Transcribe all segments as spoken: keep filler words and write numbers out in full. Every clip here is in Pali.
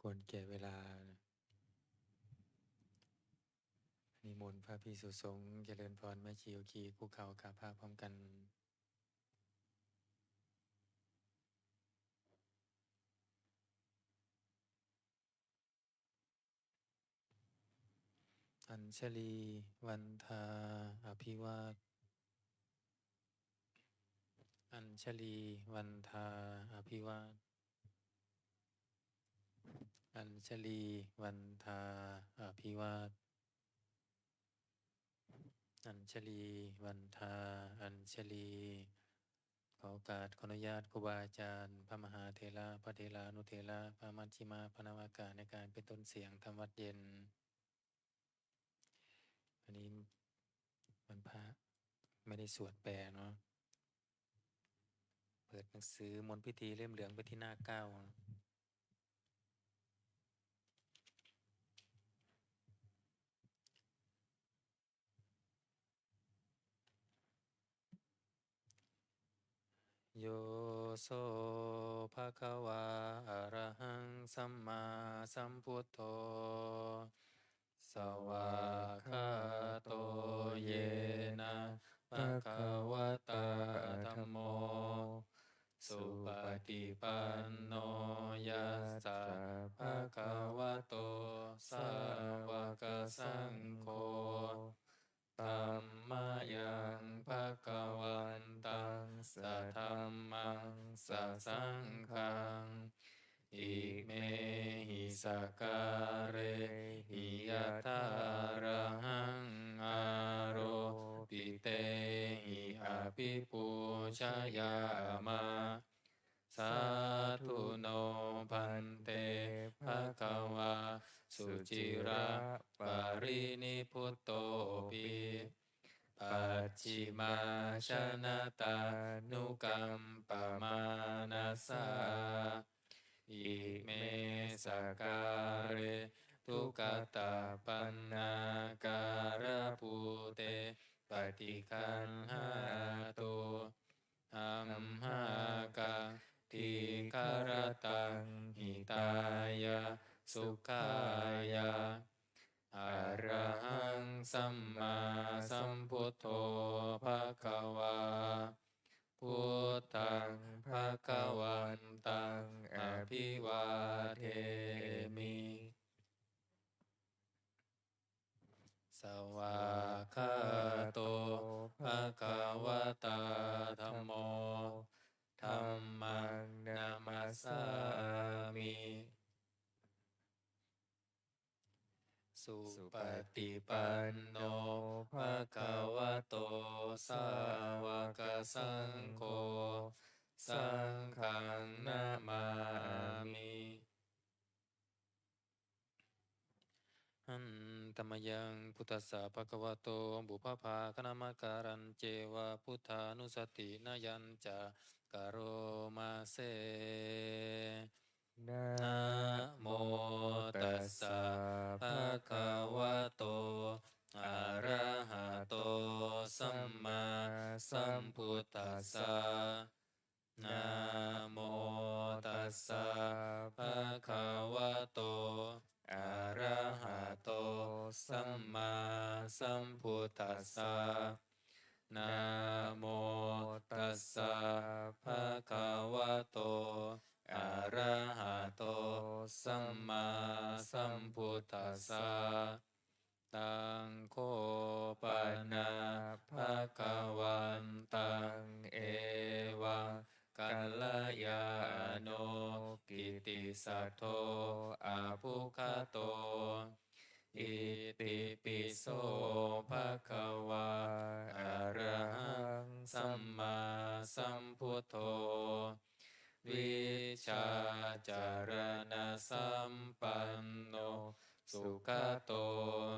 ควรแก่เวลา นิมนต์พระภิกษุสงฆ์เจริญพรแม่ชีโยคีคุกเข่ากราบพระพร้อมกัน Añjalī vandā abhivād. Añjalī vandā abhivād. Añjalī vandā abhivād. Añjalī vandā añjalī. ขอโอกาส ขออนุญาตครูบาอาจารย์ พระมหาเถระ พระเถรานุเถระ พระมัชฌิมะ พระนวากะ ในการเป็นต้นเสียงทำวัตรเย็น อันนี้วันพระ ไม่ได้สวดแปลเนาะ เปิดหนังสือมนต์พิธีเล่มเหลืองไปที่หน้าเก้า Yo so bhagavā arahaṃ sammāsambuddho svākkhāto yena bhagavatā dhammo supaṭipanno yassa bhagavato sāvakasaṅgho tammayaṃ bhagavantaṃ sadhammaṃ sasaṅghaṃ imehi sakkārehi yathārahaṃ āropitehi abhipūjayāma. Sādhu no bhante bhagavā suciraparinibbutopi pacchimājanatānukampamānasā ime sakkāre duggatapaṇṇākārabhūte paṭiggaṇhātu amhākaṃ dīgharattaṃ hitāya sukhāya. Arahaṃ sammāsambuddho bhagavā, buddhaṃ bhagavantaṃ abhivādemi. Svākkhāto bhagavatā dhammo, dhammaṃ namassāmi. Supaṭipanno bhagavato sāvakasaṅgho, saṅghaṃ namāmi. Handa mayaṃ buddhassa bhagavato pubbabhāganamakārañceva buddhānussatinayañca karoma se. Namo tassa bhagavato arahato sammāsambuddhassa. Namo tassa bhagavato arahato sammāsambuddhassa. Namo tassa bhagavato arahato sammāsambuddhassa. Taṃ kho pana bhagavantaṃ evaṃ kalyāṇo kittisaddo abbhuggato. Itipi so bhagavā arahaṃ sammāsambuddho vijjācaraṇasampanno sugato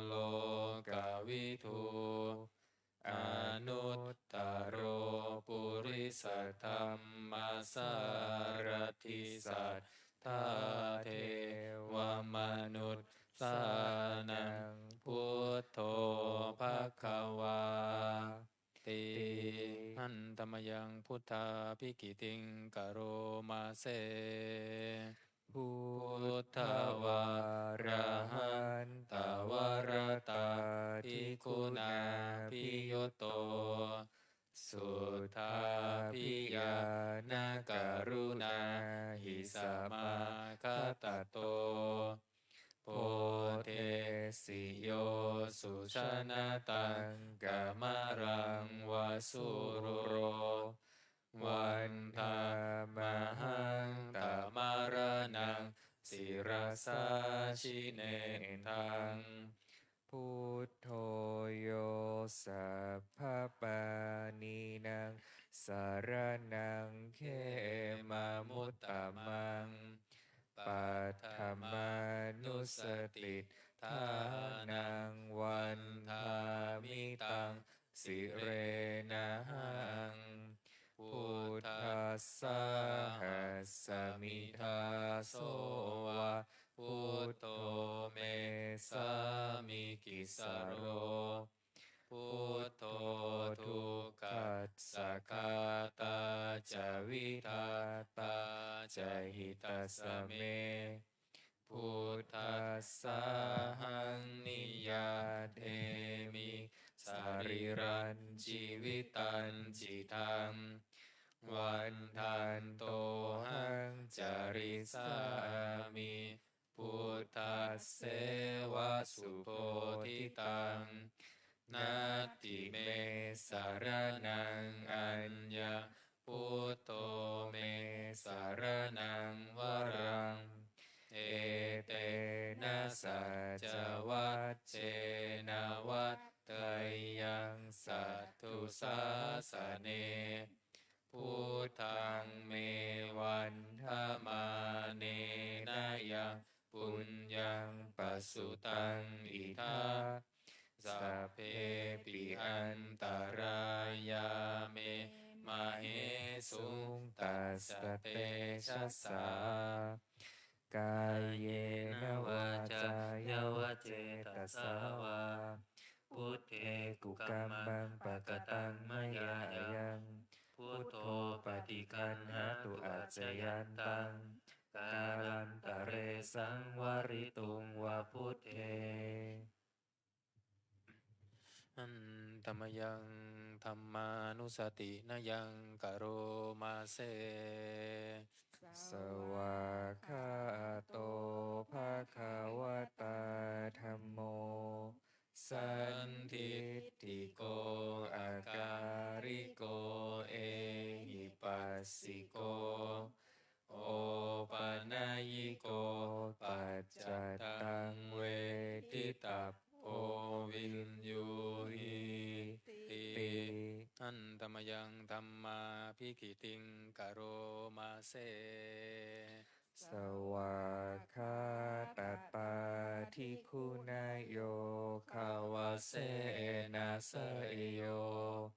lokavidū anuttaro purisadammasārathi satthā devamanussānaṃ buddho bhagavā ti. Handa mayaṃ buddhābhigītiṃ karoma se. Buddha Siyo sujanataṃ kamalaṃ va sūro, vandāmahaṃ tamaraṇaṃ sirasā jinendaṃ. Buddho yo sabbapāṇīnaṃ saraṇaṃ khemamuttamaṃ, paṭhamānussatiṭṭhānaṃ vandāmi taṃ sirenahaṃ. Buddhassāhasmi dāso va, buddho me sāmikissaro. Buddho dukkhassa ghātā ca vidhātā ca hitassa me. Buddhassāhaṃ niyyādemi sarīrañjīvitañcidaṃ, vandantohaṃ carissāmi buddhasseva subodhitaṃ. Natthi me saraṇaṃ aññaṃ, buddho me saraṇaṃ varaṃ. Etena saccavajjena vaḍḍheyyaṃ satthu sāsane. Buddhaṃ me vandamānena yaṃ puññaṃ pasutaṃ idha, sabbepi antarāyā me māhesuṃ tassa tejasā. Kāyena vācāya va cetasā vā, buddhe kukammaṃ pakataṃ mayā yaṃ, buddho paṭiggaṇhatu accayantaṃ, kālantare saṃvarituṃ va buddhe. Handa mayaṃ dhammānussatinayaṃ karoma se. Svākkhāto bhagavatā dhammo, sandiṭṭhiko akāliko ehipassiko, opanayiko paccattaṃ veditabbo viññūhīti. Handa mayaṃ dhammābhigītiṃ karoma se. Svākkhātatādiguṇayogavasena seyyo,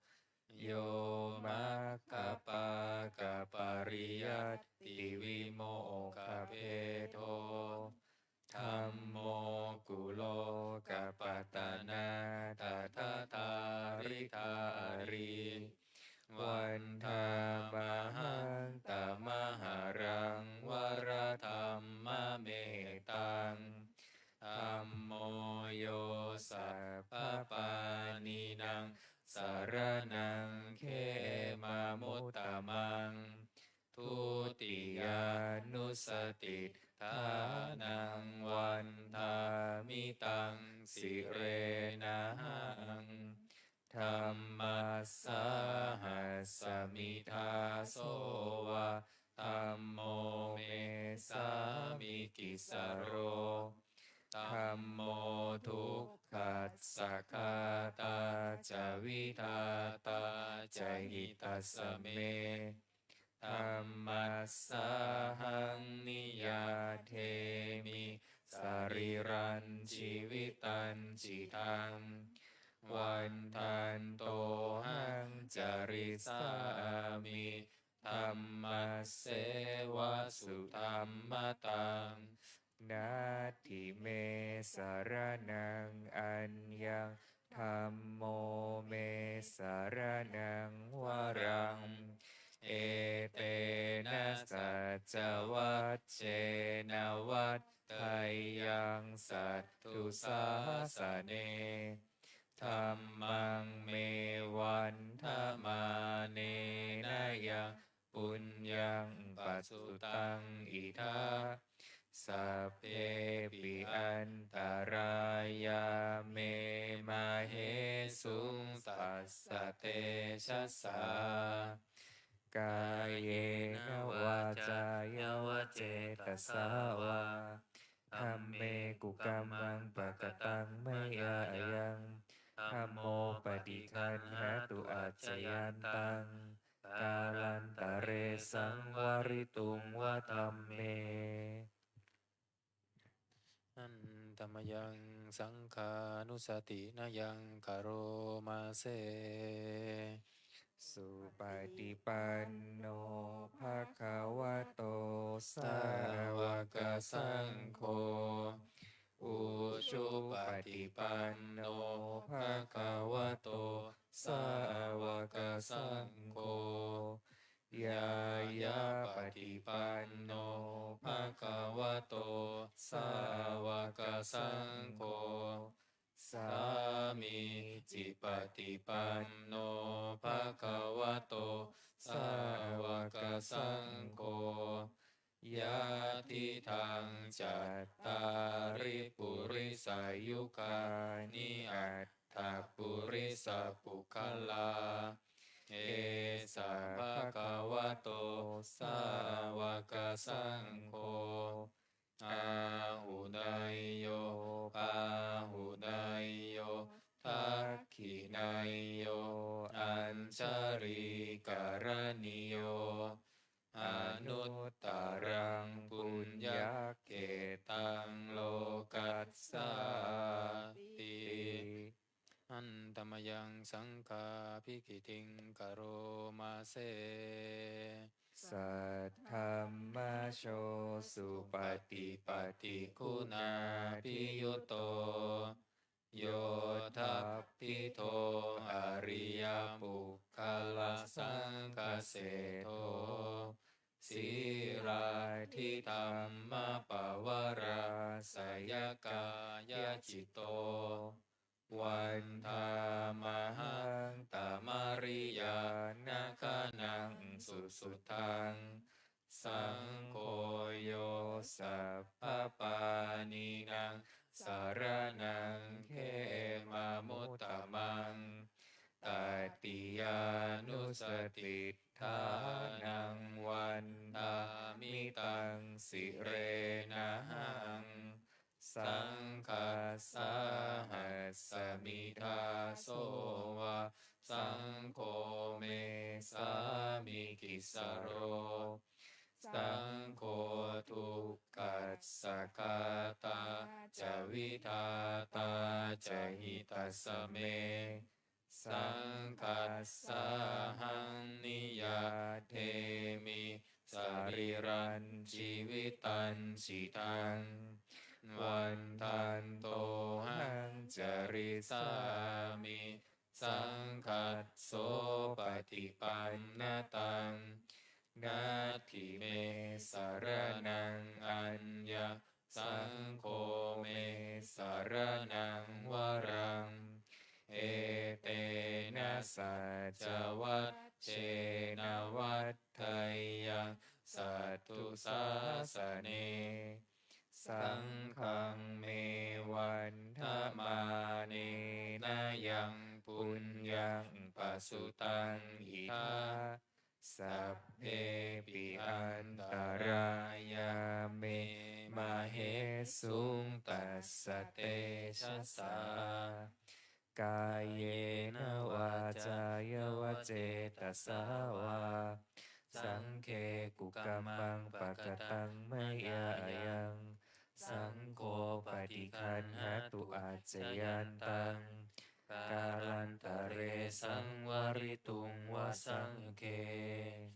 yo maggapākapariyattivimokkhabhedo, dhammo kulokapatanā tadadhāridhārī, vandāmahaṃ tamaharaṃ varadhammametaṃ. Dhammo yo sabbapāṇīnaṃ saraṇaṃ khemamuttamaṃ, dutiyānussatiṭṭhānaṃ vandāmi taṃ sirenahaṃ. Dhammassāhasmi dāso va, dhammo me sāmikissaro. Dhammo dukkhassa ghātā ca vidhātā ca hitassa me. Dhammassāhaṃ niyyādemi sarīrañjīvitañcidaṃ, vandantohaṃ carissāmi dhammasseva sudhammataṃ. Natthi me saraṇaṃ aññaṃ, dhammo me saraṇaṃ varaṃ. Etena saccavajjena vaḍḍheyyaṃ satthu sāsane. Dhammaṃ me vandamānena yaṃ puññaṃ pasutaṃ idha, sabbepi antarāyā me māhesuṃ tassa tejasā. Kāyena vācāya va cetasā vā, dhamme kukammaṃ pakataṃ mayā yaṃ, dhammo paṭiggaṇhatu accayantaṃ, kālantare saṃvarituṃ va dhamme. Handa mayaṃ saṅghānussatinayaṃ karoma se. Supaṭipanno bhagavato sāvakasaṅgho, ujupaṭipanno bhagavato sāvakasaṅgho, ñāyapaṭipanno bhagavato sāvakasaṅgho, sāmīcipaṭipanno bhagavato sāvakasaṅgho, yadidaṃ cattāri purisayugāni aṭṭha purisapuggalā, esa bhagavato sāvakasaṅgho, āhuneyyo pāhuneyyo dakkhiṇeyyo añjalikaraṇīyo, anuttaraṃ puññakkhettaṃ lokassāti. Handa mayaṃ saṅghābhigītiṃ karoma se. Saddhammajo supaṭipattiguṇābhiyutto, yoṭṭhabbidho ariyapuggalasaṅghaseṭṭho, sīlādidhammapavarāsayakāyacitto, vandāmahaṃ tamariyāna gaṇaṃ susuddhaṃ. Saṅgho yo sabbapāṇīnaṃ saraṇaṃ khemamuttamaṃ, tatiyānussatiṭṭhānaṃ vandāmi taṃ sirenahaṃ. Saṅghassāhasmi dāso va, saṅgho me sāmikissaro, saṅgho dukkhassa ghātā ca vidhātā ca hitassa me. Saṅghassāhaṃ niyyādemi sarīrañjīvitañcidaṃ, vandantohaṃ carissāmi saṅghassopaṭipannataṃ. Natthi me saraṇaṃ aññaṃ, saṅgho me saraṇaṃ varaṃ. Etena saccavajjena vaḍḍheyyaṃ satthu sāsane. Saṅghaṃ me vandamānena yaṃ puññaṃ pasutaṃ idha, sabbepi antarāyā me māhesuṃ tassa tejasā. Kāyena vācāya va cetasā vā, saṅghe kukammaṃ pakataṃ mayā yaṃ, saṅgho paṭiggaṇhatu accayantaṃ, kālantare saṃvarituṃ va saṅghe.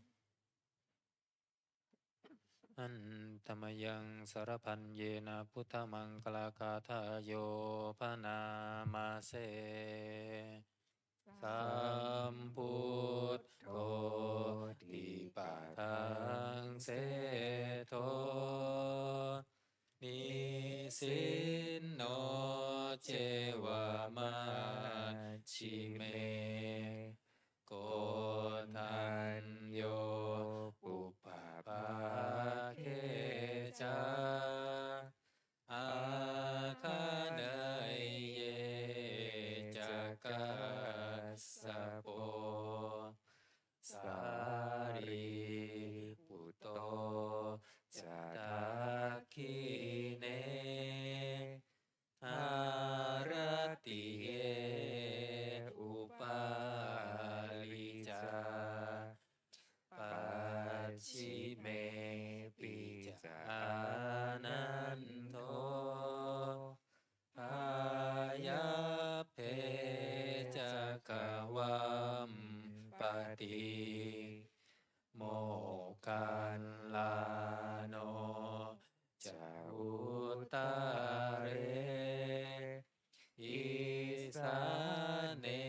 Handa mayaṃ saravajjena buddhamaṅgalagāthāyo bhaṇāma se. Sambuddho dipadaṃ seṭṭho, nisinno ceva majjhime, koṇḍañño pubbabhāge ca, ath uttare, isāne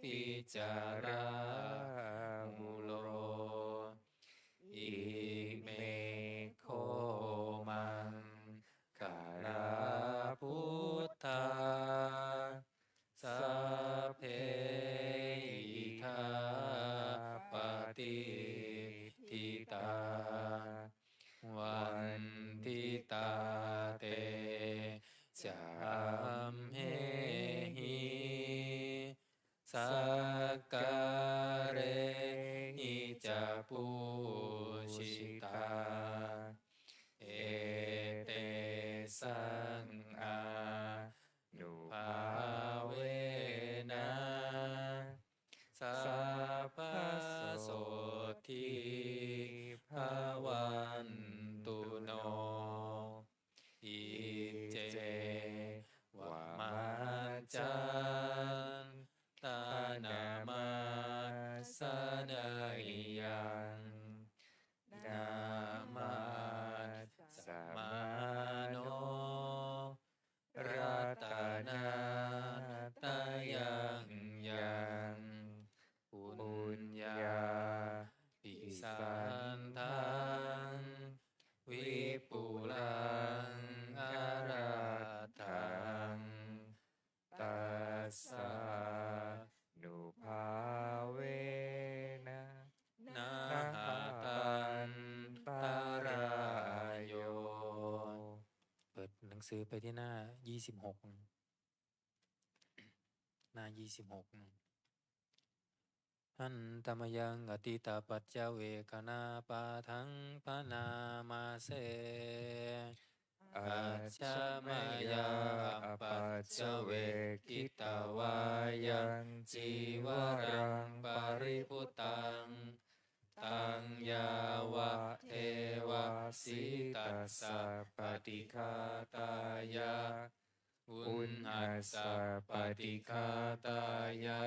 picchārāmulo, ime kho maṅgalā buddhā, sabbe idha patiṭṭhitā, vanditā te ca amhehi, sakkārehi ca pūjitā, etesaṃ ānubhāvena sabbasotthī bhavantu no. Iccevamaccantanamassaneyyaṃ, namassamāno ratanattayaṃ yaṃ, puññābhisandaṃ vipulaṃ arattaṃ, tassānubhāvena nahatantarāyo. เปิดหนังสือไปที่หน้า ยี่สิบหก หน้า ยี่สิบหก Handa mayaṃ atītapaccavekkhaṇapāṭhaṃ bhaṇāma se. Ajja mayā apaccavekkhitvā yaṃ cīvaraṃ paribhuttaṃ, taṃ yāvadeva sītassa paṭighātāya, uṇhassa paṭighātāya,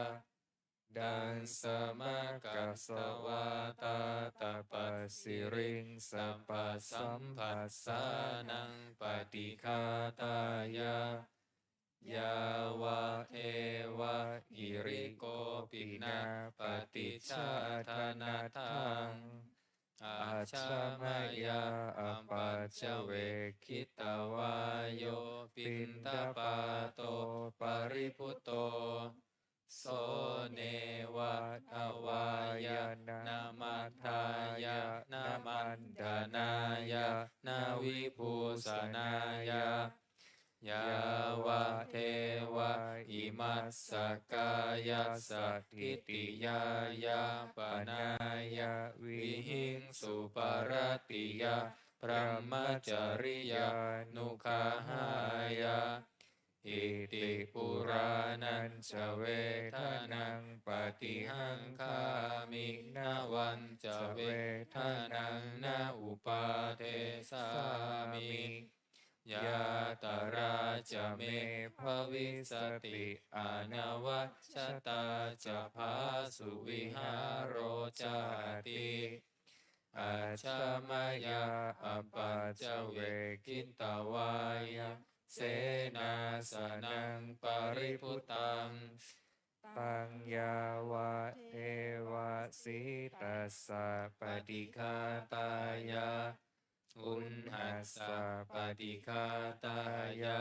dasmakkassa vātātapasiriṃsapasamphassānaṃ paṭighātāya, yāvadeva hirikopinapaṭicchādanatthaṃ. Ajja mayā apaccavekkhitvā yo piṇḍapāto paribhutto, so neva davāya na madāya na maṇḍanāya na vibhūsanāya, yāvadeva imassa kāyassa ṭhitiyā yāpanāya vihiṃsuparatiyā brahmacariyānuggahāya. Iti purāṇañca vedanaṃ paṭihaṅkhāmi, navañca vedanaṃ na uppādessāmi, yātrā ca me bhavissati anavajjatā ca phāsuvihāro cāti. Ajja mayā apaccavekkhitvā yaṃ senāsanaṃ paribhuttaṃ, taṃ yāvadeva sītassa paṭighātāya, uṇhassa paṭighātāya,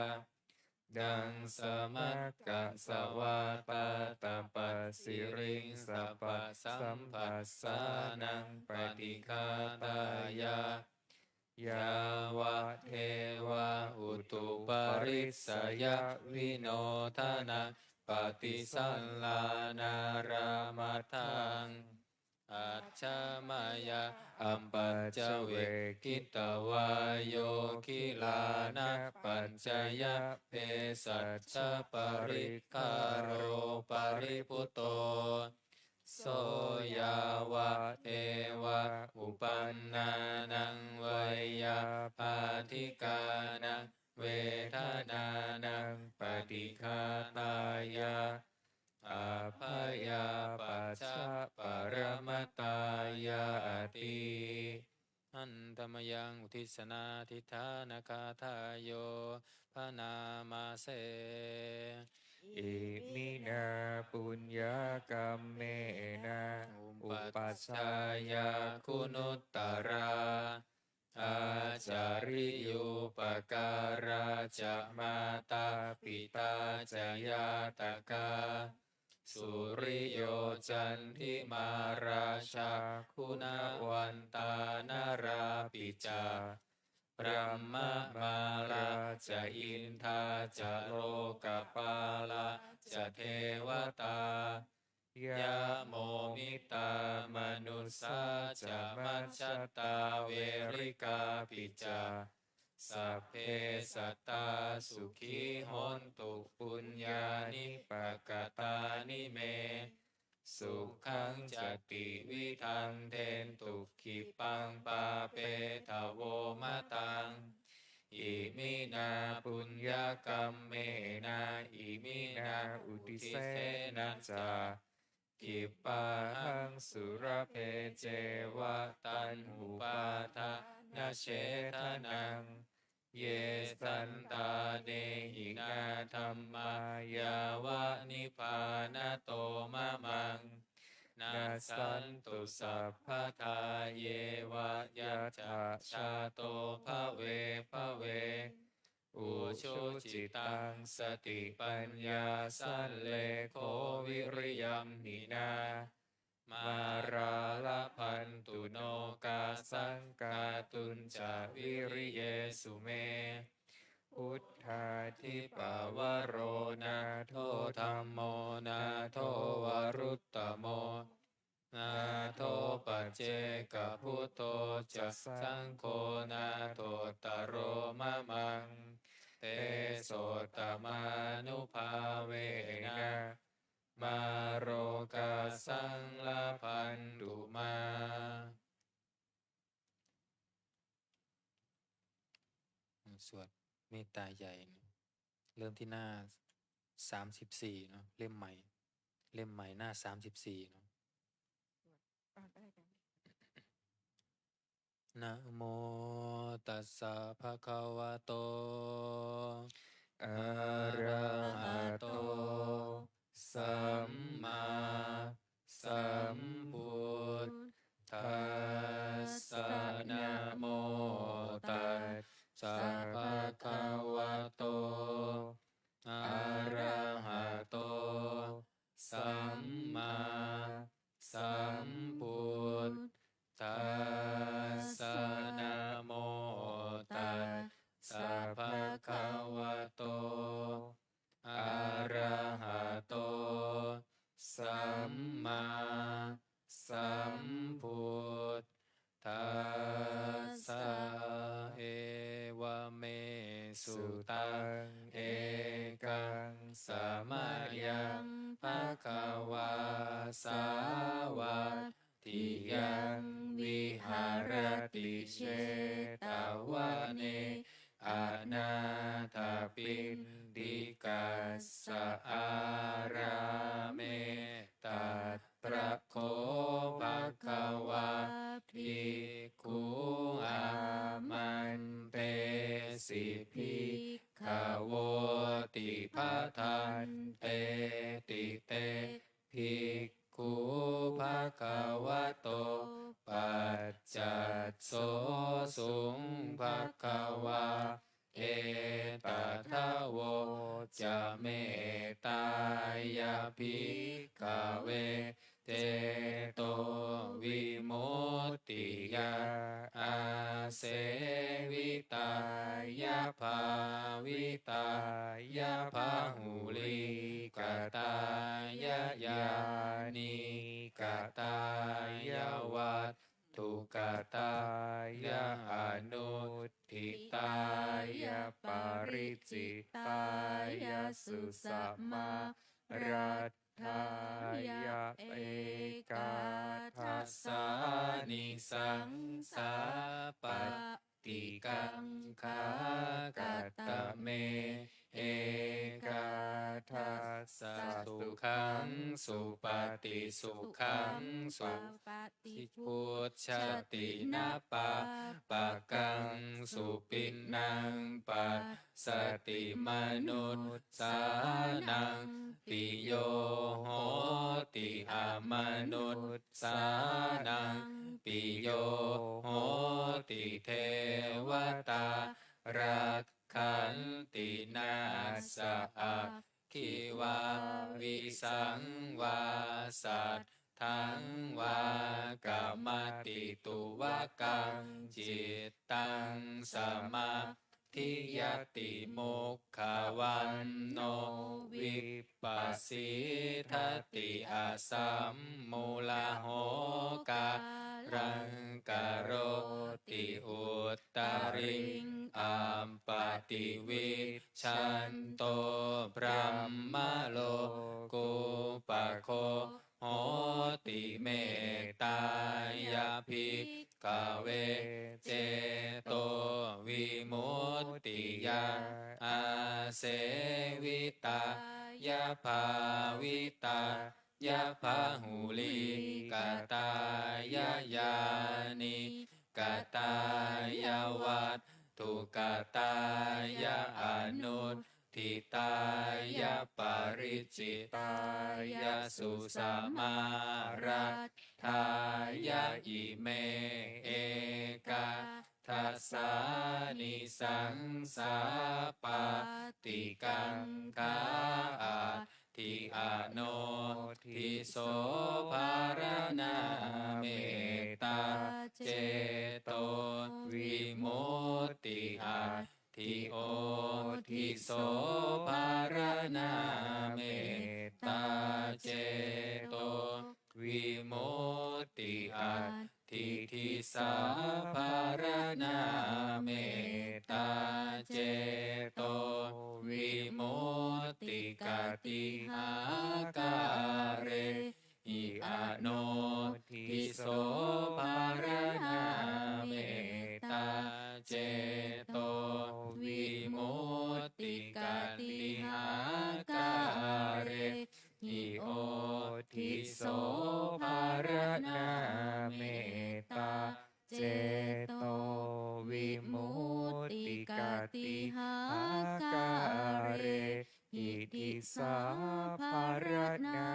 dasmakkassa vātātapasiriṃsapasamphassānaṃ paṭighātāya, yāvadeva utuparissayavinodanaṃ paṭisallānārāmatthaṃ. Ajja mayā apaccavekkhitvā yo gilānapaccayabhesajjaparikkhāro paribhutto, so yāvadeva uppannānaṃ veyyābādhikānaṃ vedanānaṃ paṭighātāya, abyāpajjhaparamatāyāti. Handa mayaṃ uddissanādhiṭṭhānagāthāyo bhaṇāma se. Iminā puññakammena upajjhāyā guṇuttarā ācariyūpakārā ca mātā pitā ca ñātakā suriyo candimā rājā guṇavantā narāpi ca brahmamārā ca indā ca lokapālā ca devatā yamo mittā manussā ca majjhattā verikāpi ca sabbe sattā sukhī hontu puññāni pakatāni me sukhaṃ ca tividhaṃ dentu khippaṃ pāpetha vo mataṃ. Iminā puññakammena iminā uddisena ca khippāhaṃ sulabhe ceva taṇhupādānachedanaṃ. Ye santāne hinā dhammā yāva nibbānato mamaṃ nassantu sabbadā yeva yattha jāto bhave bhave ujucittaṃ satipaññā sallekho viriyamhinā mārā labhantu nokāsaṃ kātuñca viriyesu me. Buddhādhipavaro nātho dhammo nātho varuttamo nātho paccekabuddho ca saṅgho nāthottaro mamaṃ. Tesottamānubhāvena mārokāsaṃ labhantu mā. สวดเมตตาใหญ่นะ เริ่มที่หน้าสามสิบสี่เนาะ เล่มใหม่ เล่มใหม่หน้าสามสิบสี่เนาะ อ่ะ ได้ค่ะ Namo tassa bhagavato arahato sammāsambuddhassa. Namo tassa bhagavato arahato sammāsambuddhassa. Namo tassa bhagavato arahato sammāsambuddhassa. Evaṃ me sutaṃ. Ekaṃ samayaṃ bhagavā sāvatthiyaṃ viharati jetavane anāthapiṇḍikassa ārāme. Tatra kho bhagavā bhikkhū āmantesi bhikkhavoti. Bhadanteti te bhikkhū bhagavato paccassosuṃ. Bhagavā etadavoca: Mettāya bhikkhave cetovimuttiyā āsevitāya bhāvitāya bahulīkatāya yānīkatāya vatthukatāya anuṭṭhitāya paricitāya susamāraddhāya. Ekādasānisaṃsā paṭikaṅkhā. Katame ekādasa? Sukhaṃ supati, sukhaṃ supati, bujjati, na pāpakaṃ supinaṃ passati, manussānaṃ piyo hoti, amanussānaṃ piyo hoti, devatā rakkhanti, nāssa aggi vā visaṃ vā satthaṃ vā kamati, tuvakaṃ cittaṃ samādhiyati, mukhavaṇṇo vippasīdati, asammūḷho kālaṃ karoti, uttariṃ appaṭivijjhanto brahmalokūpago hoti. Mettāya bhikkhave cetovimuttiyā āsevitāya bhāvitāya bahulīkatāya yānīkatāya vatthukatāya anuṭṭhitāya paricitāya susamāraddhāya ime ekādasānisaṃsā pāṭikaṅkhā. Atthi anodhiso pharaṇā mettā cetovimutti. Atthi odhiso pharaṇā mettā cetovimutti. Atthi disā pharaṇā mettā cetovimutti. Katīhākārehi anodhiso pharaṇā mettā cetovimutti. Katīhākārehi odhiso pharaṇā mettā cetovimutti. Katīhākārehi disā pharaṇā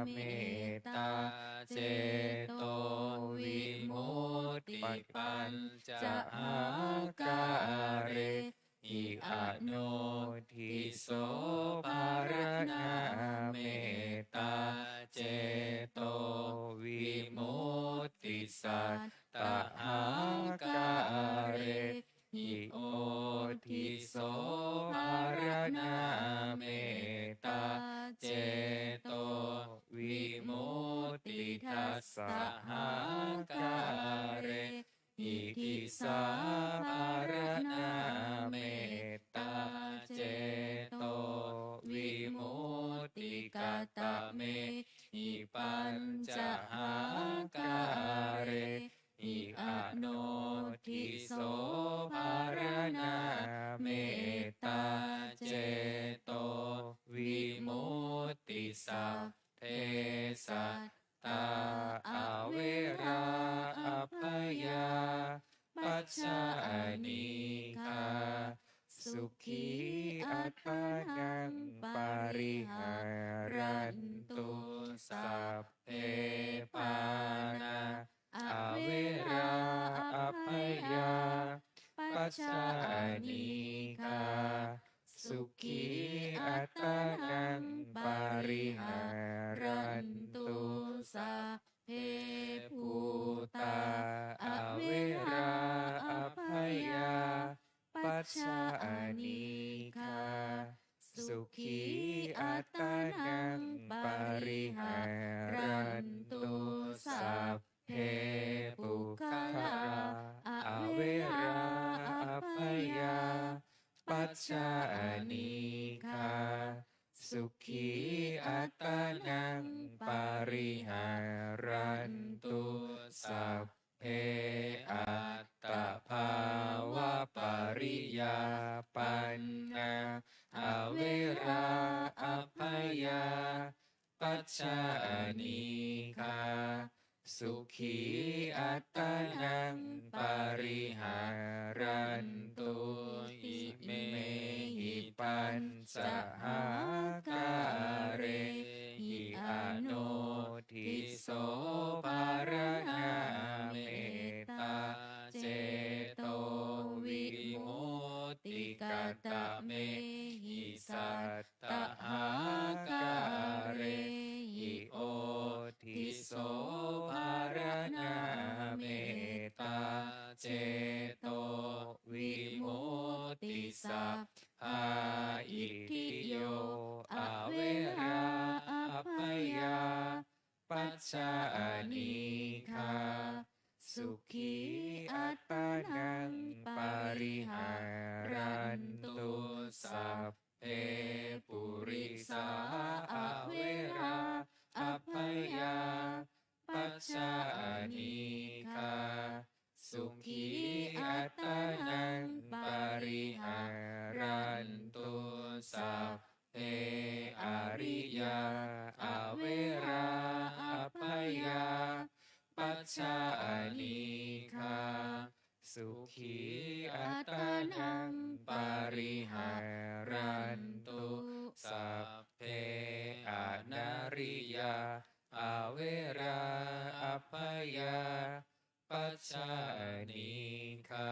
mettā cetovimutti. Pañcahākārehi anodhiso pharaṇā mettā cetovimutti. Sattahākārehi odhiso pharaṇā mettā cetovimutti. Dasahākārehi disā pharaṇā mettā cetovimutti. Katamehi pañcahākārehi anodhiso pharaṇā mettā cetovimutti. Sabbe sattā averā abyāpajjhā anīghā sukhī attānaṃ pariharantu. Sabbe pāṇā averā abyāpajjhā anīghā sukhī attānaṃ pariharantu. Sabbe bhūtā averā abyāpajjhā anīghā sukhī attānaṃ pariharantu. Sabbe puggalā averā abyāpajjhā anīghā sukhī attānaṃ pariharantu. Sabbe attabhāvapariyāpannā averā abyā pacchā anīghā sukhī attānaṃ pariharantu. Imehi pañcahākārehi anodhiso pharaṇā mettā ceto vimutti. Katamehi sat tahākārehi odhiso pharaṇā mettā ceto vimutti. Sabbā itthiyo averā abyāpajjā pacchā anīghā sukhī attānaṃ pariharantu. Sabbe purisā averā abyāpajjā anīghā sukhī attānaṃ pariharantu. Sabbe ariyā averā abyāpajjā anīghā sukhī attānaṃ pariharantu. Sabbe anariyā averā abyāpajjā anīghā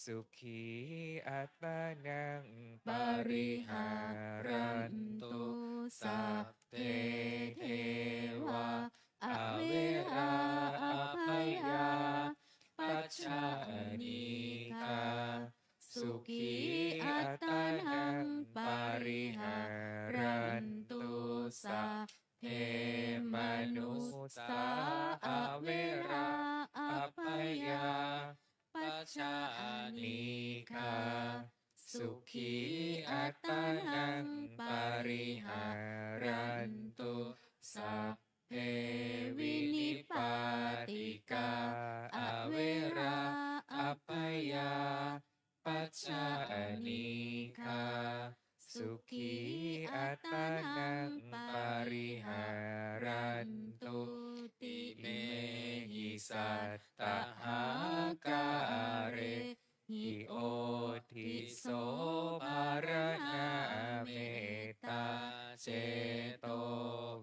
sukhī attānaṃ pariharantu. Sabbe devā averā abyāpajjā anīghā sukhī attānaṃ pariharantu. Sabbe manussā averā abyāpajjā anīghā sukhī attānaṃ pariharantu. Sabbe vinipātikā averā abyāpajjā anīghā sukhī attānaṃ pariharantu. Imehi sattahākārehi odhiso pharaṇā mettā ceto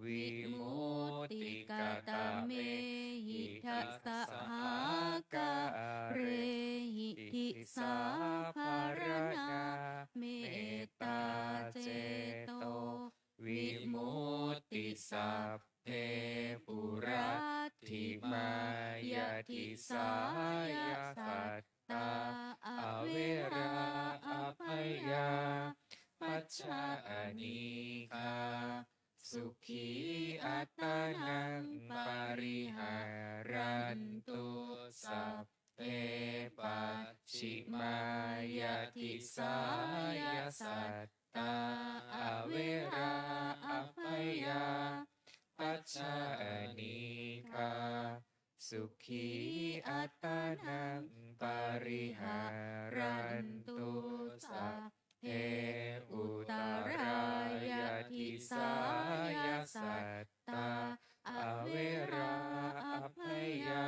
vimutti. Katamehi dasahākārehi disā pharaṇā mettā ceto vimutti. Sabbe puratthimāya disāya sattā averā abyāpajjā anīghā sukhī attānaṃ pariharantu. Sabbe pacchimāya disāya sattā averā abyāpajjā anīghā sukhī attānaṃ pariharantu. Sabbe uttarāya disāya sattā averā abyāpajjā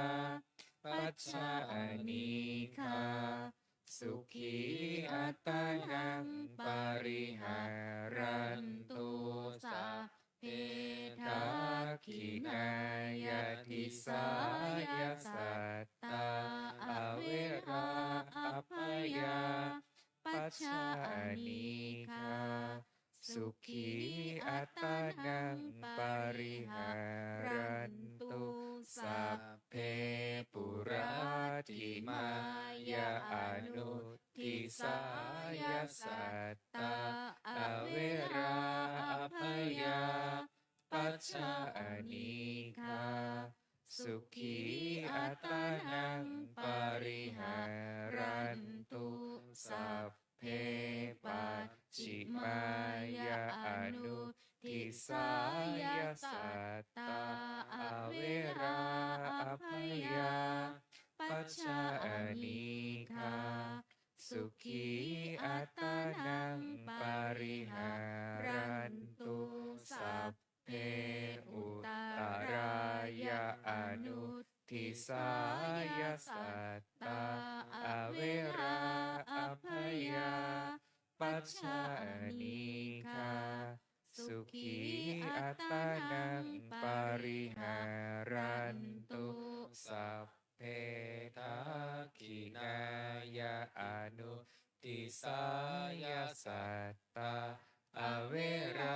anīghā sukhī attānaṃ pariharantu. Sabbe dakkhiṇāya disāya sattā averā abyāpajjā anīghā sukhī attānaṃ pariharantu. Sabbe puratthimāya anudisāya sattā averā abyāpajjā anīghā sukhī attānaṃ pariharantu. Sabbe pacchimāya anudisāya sattā averā abyāpajjā anīghā sukhī attānaṃ pariharantu. Sabbe disāya sattā averā abyāpajjhā anīghā sukhī attānaṃ pariharantu. Sabbe dakkhiṇāya anudisāya sattā averā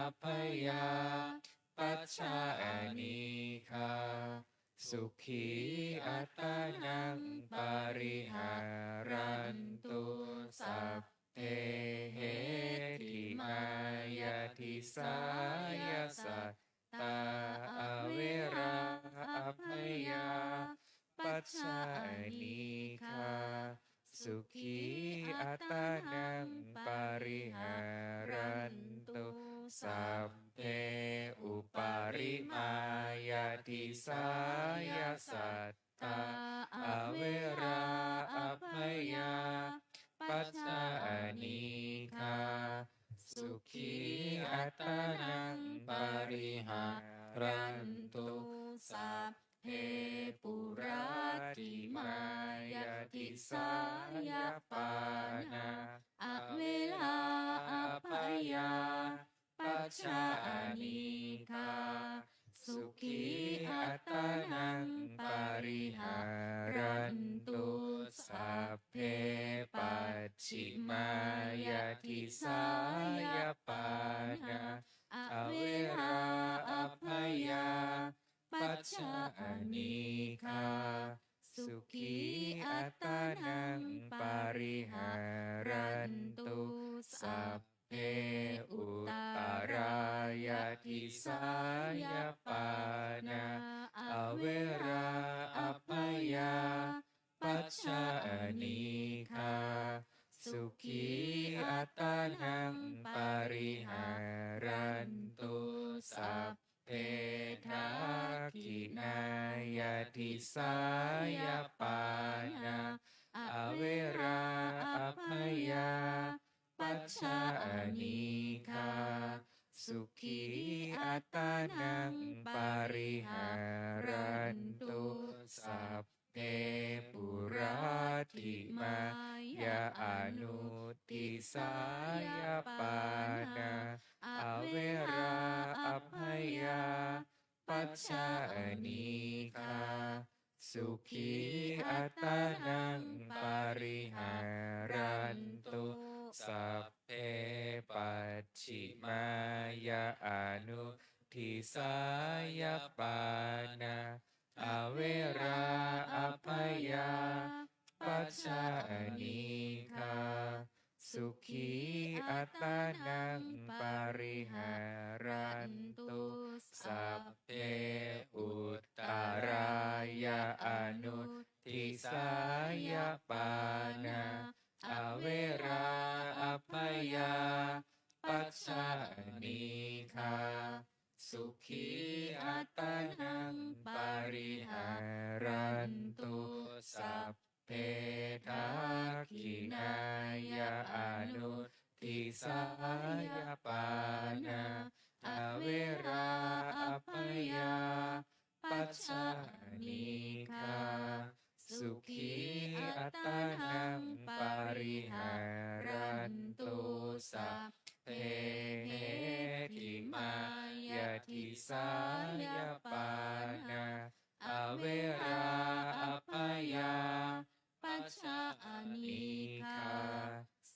abyāpajjhā anīghā sukhī attānaṃ pariharantu. Sabbe heṭṭhimāya disāya sattā averā abyāpajjhā anīghā sukhī attānaṃ pariharantu. Sabbe uparimāya disāya sattā averā abyāpajjhā anīghā sukhī attānaṃ pariharantu. Sabbe puratthimāya disāya pāṇā averā abyāpajjhā anīghā sukhī attānaṃ pariharantu. Sabbe pacchimāya disāya pāṇā averā abyāpajjhā anīghā sukhī attānaṃ pariharantu. Sabbe uttarāya disāya pāṇā averā abyāpajjhā anīghā sukhī attānaṃ pariharantu. Sabbe dakkhiṇāya disāya pāṇā averā abyāpajjhā anīghā sukhī attānaṃ pariharantu. Sabbe puratthimāya anudisāya pāṇā averā abyāpajjhā anīghā sukhī attānaṃ pariharantu. Sabbe pacchimāya anudisāya pāṇā averā abyāpajjhā anīghā sukhī attānaṃ pariharantu. Sabbe uttarāya anudisāya pāṇā averā abyāpajjhā anīghā sukhī attānaṃ pariharantu. Sabbe dakkhiṇāya anudisāya pāṇā averā abyāpajjhā anīghā sukhī attānaṃ pariharantu. Sabbe heṭṭhimāya disāya pāṇā averā abyāpajjhā anīghā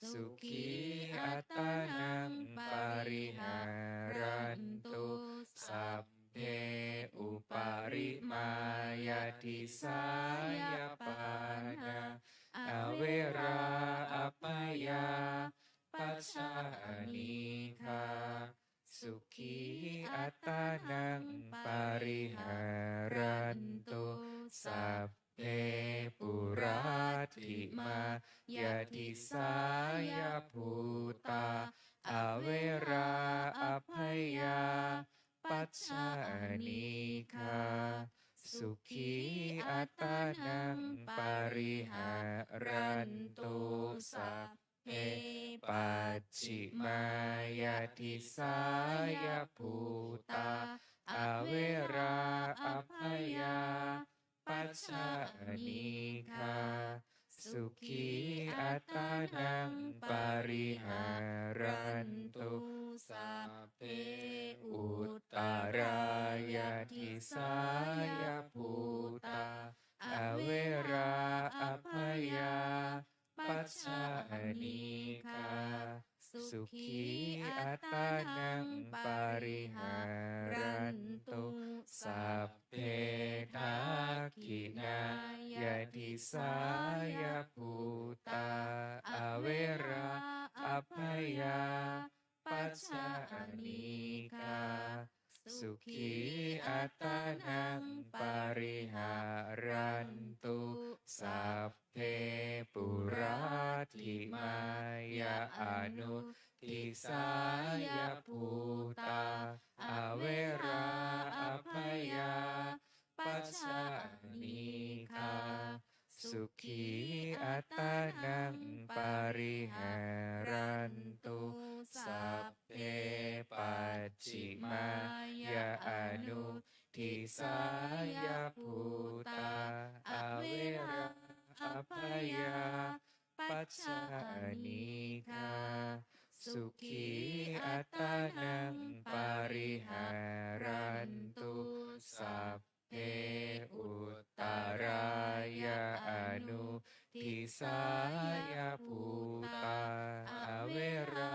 sukhī attānaṃ pariharantu. Sabbe uparimāya disāya pāṇā averā abyāpajjhā anīghā sukhī attānaṃ pariharantu. Sabbe puratthimāya disāya bhūtā averā abyāpajjhā anīghā sukhī attānaṃ pariharantu. Sabbe pacchimāya disāya bhūtā averā pacchā anīghā sukhī attānaṃ pariharantu. Sabbe uttarāya disāya bhūtā averā abyāpajjhā anīghā sukhī attānaṃ pariharantu. Sabbe dakkhiṇāya disāya bhūtā averā abyāpajjhā anīghā sukhī attānaṃ pariharantu. Sabbe puratthimāya anudisāya bhūtā averā abyāpajjhā anīghā sukhī attānaṃ pariharantu. Sabbe pacchimāya anudisāya bhūtā averā abyāpajjhā anīghā sukhī attānaṃ pariharantu. Sabbe uttarāya anudisāya bhūtā averā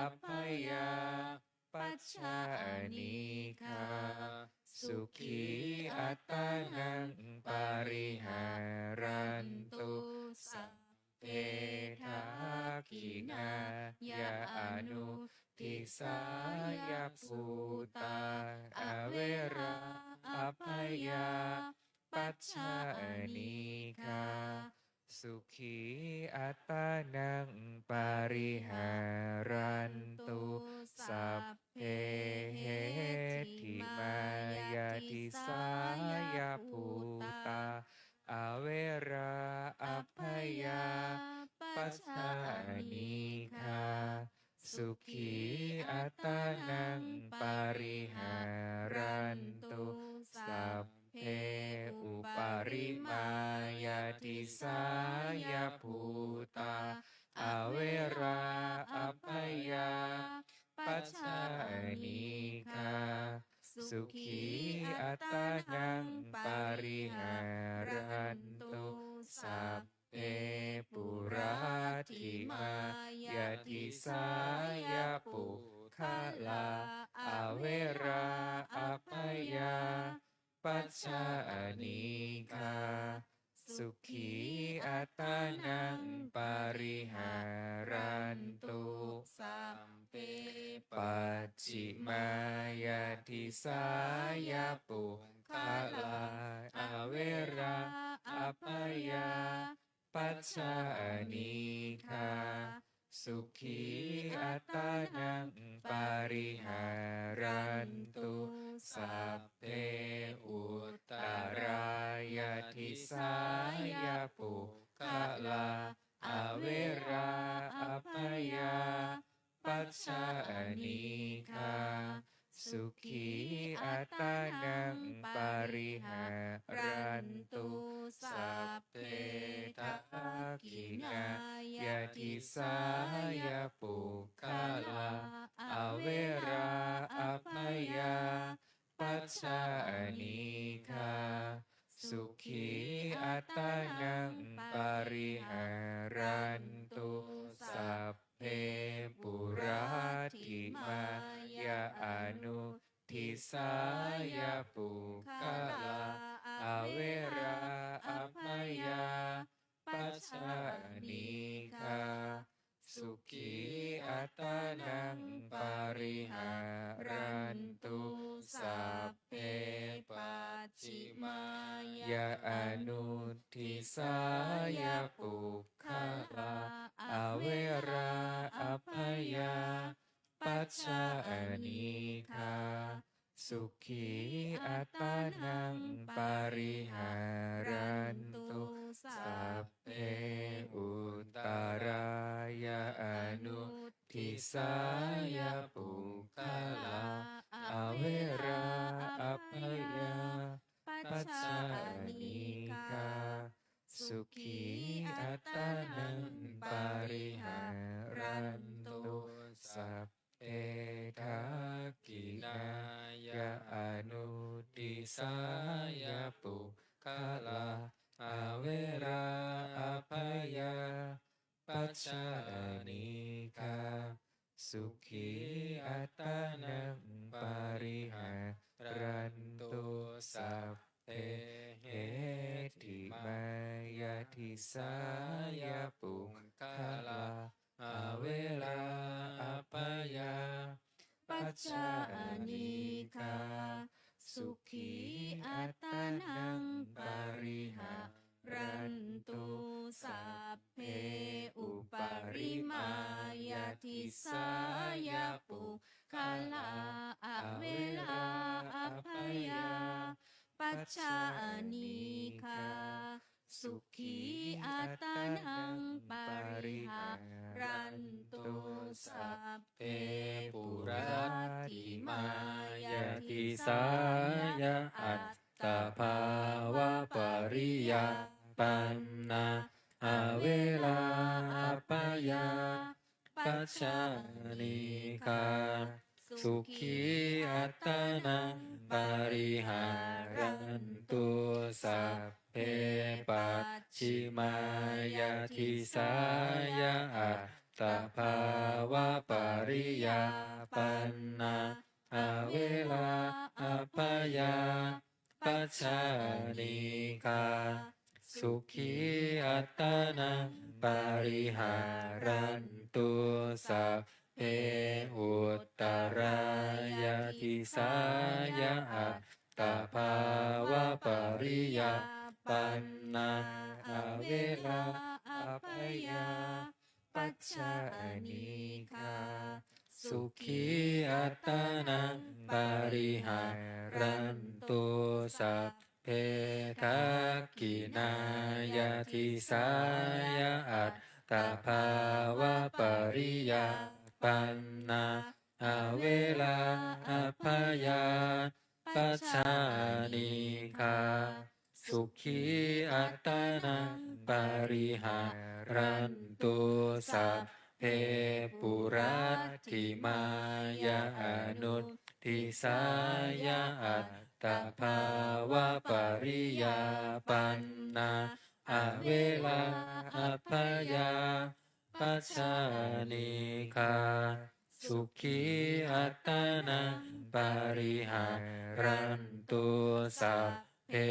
abyāpajjhā anīghā sukhī attānaṃ pariharantu. Sabbe dakkhiṇāya anudisāya bhūtā averā abyāpajjhā anīghā sukhī attānaṃ pariharantu. Sabbe heṭṭhimāya disāya bhūtā averā abyāpajjhā anīghā sukhī attānaṃ pariharantu. Sabbe uparimāya disāya bhūtā averā abyāpajjhā anīghā sukhī attānaṃ pariharantu. Sabbe puratthimāya disāya puggalā averā abyāpajjhā anīghā sukhī attānaṃ pariharantu. Sabbe pacchimāya disāya puggalā averā abyāpajjhā anīghā sukhī attānaṃ pariharantu. Sabbe uttarāya disāya puggalā averā abyāpajjhā anīghā sukhī attānaṃ pariharantu. Sabbe dakkhiṇāya disāya puggalā averā abyāpajjhā anīghā sukhī attānaṃ pariharantu. Sabbe puratthimāya anudisāya puggalā averā abyāpajjhā anīghā sukhī attānaṃ pariharantu. Sabbe pacchimāya anudisāya puggalā averā abyāpajjhā anīghā sukhī attānaṃ pariharantu. Sabbe uttarāya anudisāya puggalā averā abyāpajjhā pacchā anīghā sukhī attānaṃ pariharantu. Sabbe dakkhiṇāya anuddisāya puggalā averā abyāpajjhā anīghā sukhī attānaṃ pariharantu. Sabbe heṭṭhimāya disāya puggalā averā abyāpajjhā anīghā sukhī attānaṃ pariharantu. Sabbe uparimāya disāya puggalā averā abyāpajjhā anīghā sukhī attānaṃ pariharantu. Sabbe puratthimāya disāya attabhāvapariyāpannā averā abyāpajjhā anīghā sukhī attānaṃ pariharantu. Sabbe pacchimāya disāya attabhāvapariyāpannā averā abyāpajjhā anīghā sukhī attānaṃ pariharantu. Sabbe uttarāya disāya attabhāvapariyāpannā averā abyāpajjhā anīghā sukhī attānaṃ pariharantu. Sabbe dakkhiṇāya disāya attabhāvapariyāpannā averā abyāpajjhā anīghā sukhī attānaṃ pariharantu. Sabbe puratthimāya anuddisāya attabhāvapariyāpannā averā abyāpajjhā anīghā sukhī attānaṃ pariharantu. Sabbe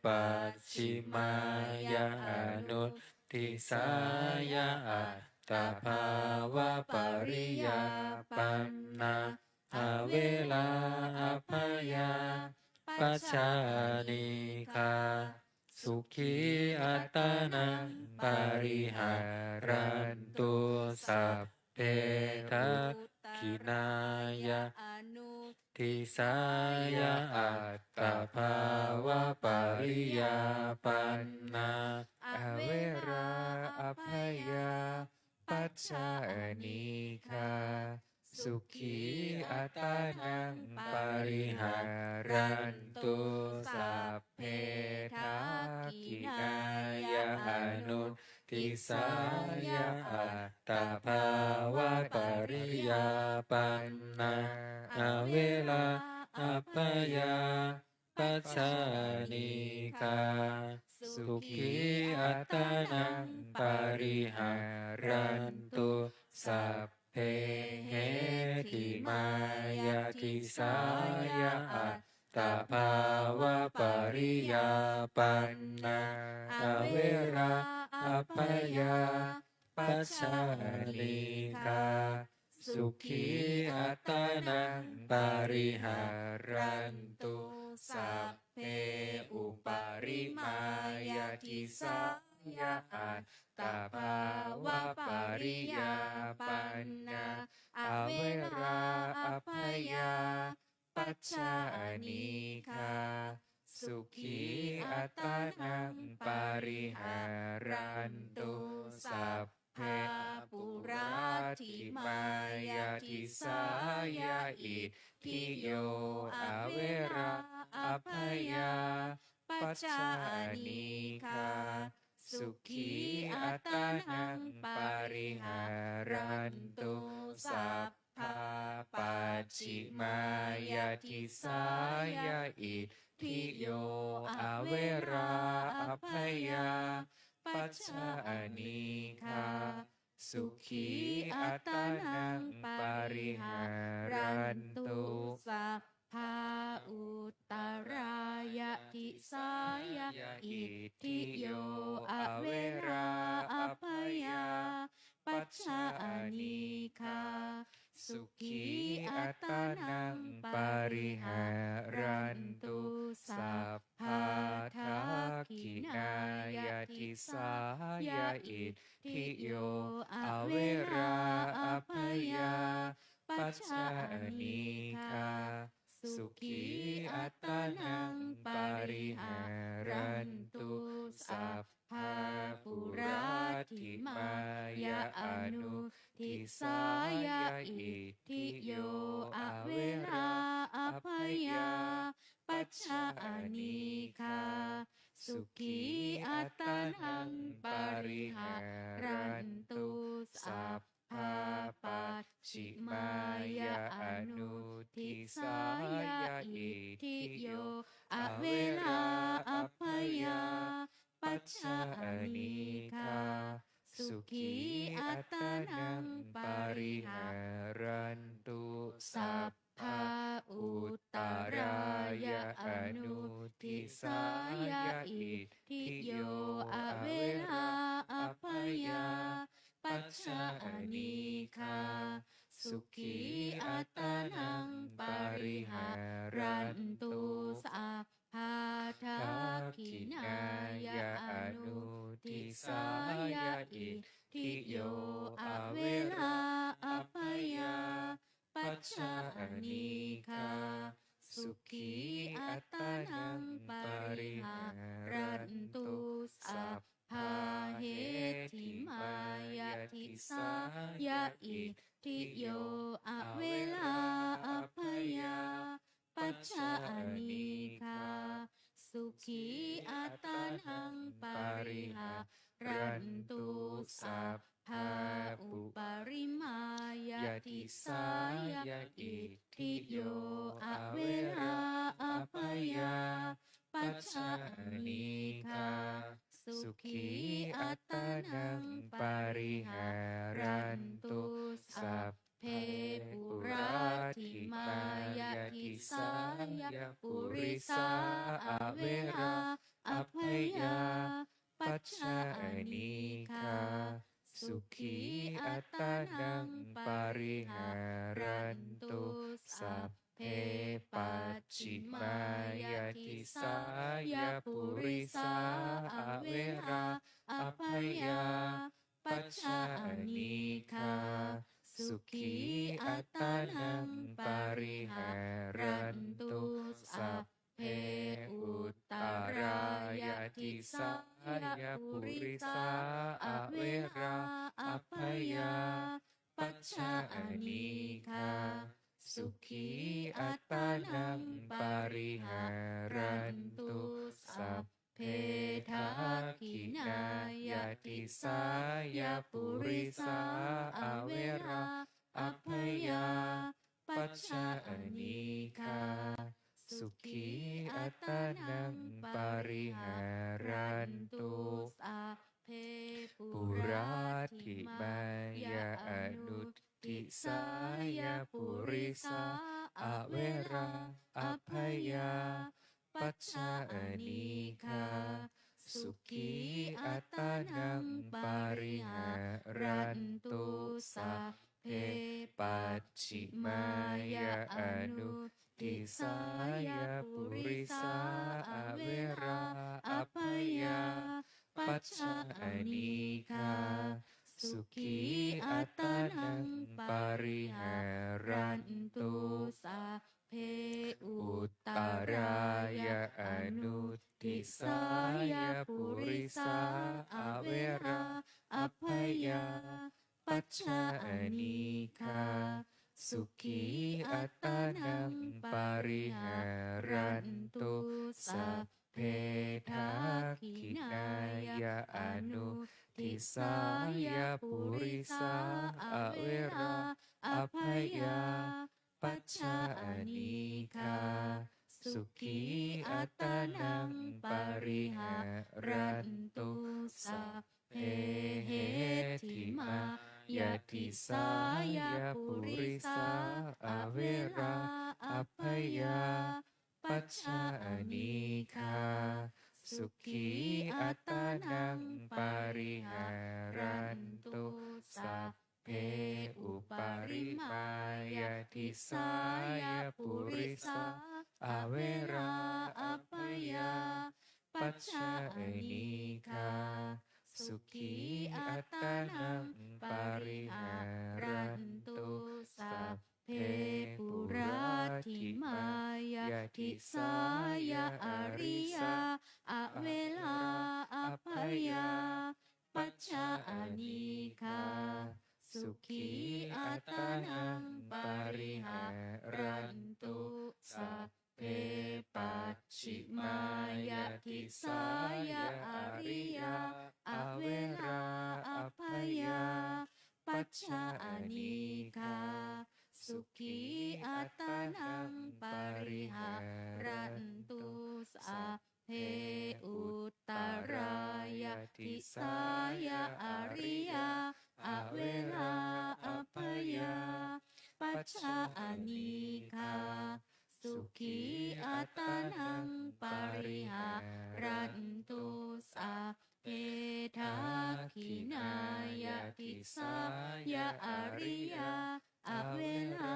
pacchimāya anuddisāya attabhāvapariyāpannā averā abyāpajjhā anīghā sukhī attānaṃ pariharantu. Sabbe dakkhiṇāya anuddisāya attabhāvapariyāpannā averā abyāpajjhā anīghā sukhī attānaṃ pariharantu. Sabbe dakkhiṇāya anuddisāya attabhāvapariyāpannā averā abyā pajjhā anīghā sukhī attānaṃ pariharantu. Sabbe heṭṭhimāya disāya attabhāvapariyāpannā averā abyā pajjhā anīghā sukhī attānaṃ pariharantu. Sabbe uparimāya disāya attabhāvapariyāpannā averā abyā pajjhā anīghā sukhī attānaṃ pariharantu. Sabbe puratthimāya disāya itthiyo averā abyā pacca anīghā sukhī attānaṃ pariharantu. Sabbā pacchimāya disāya itthiyo averā abyāpajjhā pacca anīghā sukhī attānaṃ pariharantu. Sabbā uttarāya disāya itthiyo averā abyāpajjhā pacca anīghā sukhī attānaṃ pariharantu. Sabbā dakkhiṇāya disāya itthiyo averā abyāpajjhā pacca anīghā sukhī attānaṃ pariharantu. Sabbā puratthimāya anudisāya itthiyo averā abyāpajjhā pacca anīghā sukhī attānaṃ pariharantu. Sabbā pacchimāya anudisāya itthiyo averā abyāpajjhā pacca anīghā sukhī attānaṃ pariharantu. Sabbā uttarāya anudisāya itthiyo averā abyāpajjhā pacca anīghā sukhī attānaṃ pariharantu. Sabbā dakkhiṇāya anudisāya itthiyo averā abyāpajjhā pacca anīghā sukhī attānaṃ pariharantu. Sabbā heṭṭhimāya disāya itthiyo averā abyāpajjhā pacca anīghā sukhī attānaṃ pariharantu. Sabbā uparimāya disāya itthiyo averā abyāpajjhā pacca anīghā sukhī attānaṃ pariharantu. Sabbā puratthimāya disāya purisā averā abyāpajjhā pacca anīghā sukhī attānaṃ pariharantu. Sabbā pacchimāya disāya purisā averā abyāpajjhā pacca anīghā sukhī attānaṃ pariharantu. Sabbā uttarāya disāya purisā averā abyāpajjhā pacca anīghā sukhī attānaṃ pariharantu. Sabbā dakkhiṇāya disāya purisā averā abyāpajjhā pacca anīghā sukhī attānaṃ pariharantu. Sabbā puratthimāya anudisāya purisā averā abyāpajjhā pacca anīghā sukhī attānaṃ pariharantu. Sabbā pacchimāya anudisāya purisā averā abyāpajjhā pacca anīghā sukhī attānaṃ pariharantu. Sabbā uttarāya anudisāya purisā averā abyāpajjhā pacca anīghā sukhī attānaṃ pariharantu. Sabbā sabbe dakkhiṇāya anudisāya purisā averā abyāpajjhā anīghā sukhī attānaṃ pariharantu. Sabbe heṭṭhimāya disāya purisā averā abyāpajjhā anīghā sukhī attānaṃ pariharantu. Sabbe uparimāya disāya purisā averā abyāpajjhā anīghā sukhī attānaṃ pariharantu. Sabbe puratthimāya disāya ariyā averā abyāpajjhā anīghā sukhī attānaṃ pariharantu. Sabbe pacchimāya disāya ariyā averā abyāpajjhā anīghā sukhī attānaṃ pariharantu. Sabbe uttarāya disāya ariyā averā abyāpajjhā anīghā sukhī attānaṃ pariharantu. Sabbe dakkhiṇāya disāya ariyā averā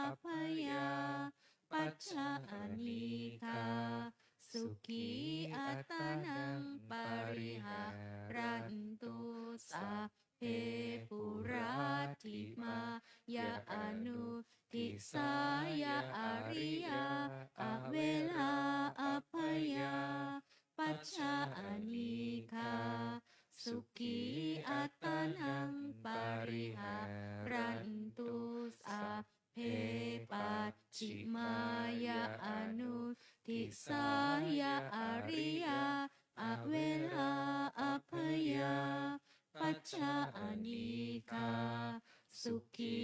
abyāpajjhā anīghā sukhī attānaṃ pariharantu. Sabbe puratthimāya anudisāya ariyā averā abyāpajjhā anīghā sukhī attānaṃ pariharantu. Sabbe pacchimāya anudisāya ariyā averā abyāpajjhā anīghā sukhī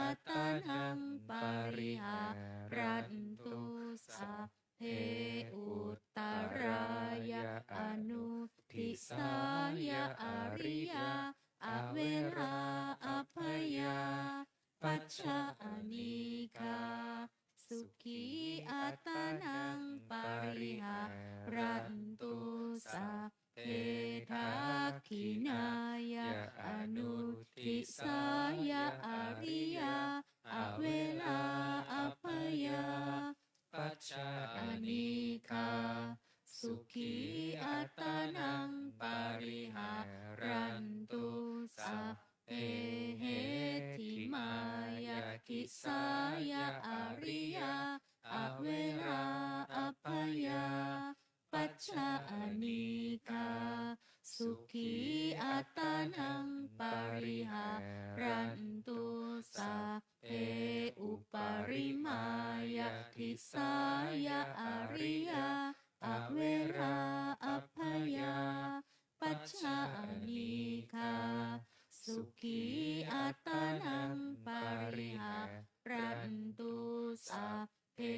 attānaṃ pariharantu. Sabbe uttarāya anudisāya ariyā averā abyāpajjhā anīghā sukhī attānaṃ pariharantu. Sabbe dakkhiṇāya anudisāya ariyā averā abyāpajjhā anīghā sukhī attānaṃ pariharantu. Sabbe heṭṭhimāya disāya ariyā averā abyāpajjhā anīghā sukhī attānaṃ pariharantu. Sabbe uparimāya disāya ariyā averā abyāpajjhā anīghā sukhī attānaṃ pariharantu. Sabbe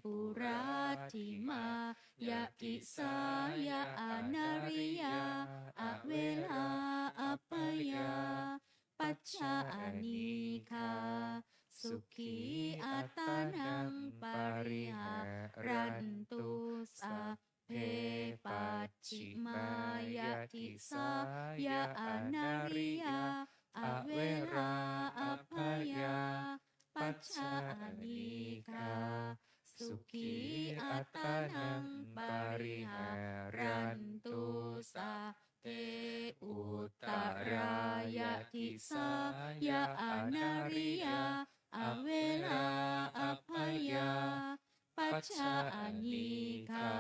puratthimāya disāya anariyā averā abyāpajjhā anīghā sukhī attānaṃ pariharantu. Sabbe pacchimāya disāya anariyā averā abyāpajjhā anīghā sukhī attānaṃ pariharantu. Sabbe uttarāya disāya anariyā averā abyāpajjhā anīghā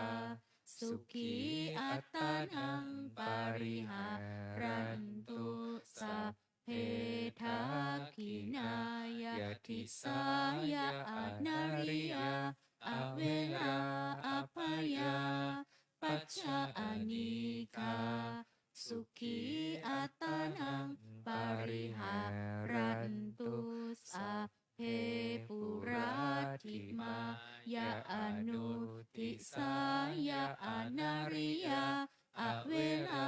sukhī attānaṃ pariharantu. Sabbe dakkhiṇāya disāya anariyā averā abyā pacchā anīghā sukhī attānaṃ pariharantu. Sabbe puratthimāya anuddisāya anariyā averā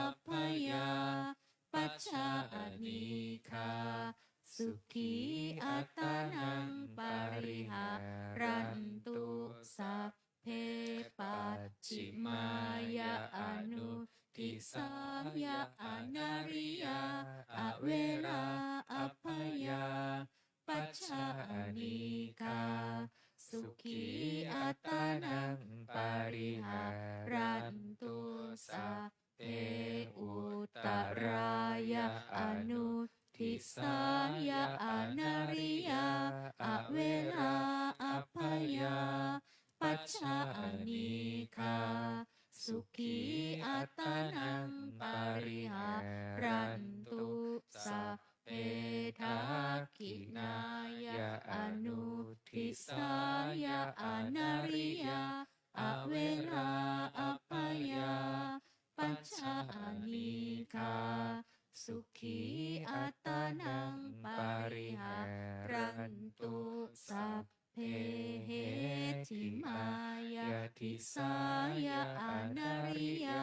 abyāpajjhā anīghā sukhī attānaṃ pariharantu. Sabbe pacchimāya anuddisāya anariyā averā abyāpajjhā anīghā sukhī attānaṃ pariharantu. Sabbe uttarāya anuddisāya anariyā averā abyāpajjhā anīghā sukhī attānaṃ pariharantu. Sabbe dakkhiṇāya anuddisāya anariyā averā abyāpajjhā anīghā sukhī attānaṃ pariharantu. Sabbe heṭṭhimāya disāya anariyā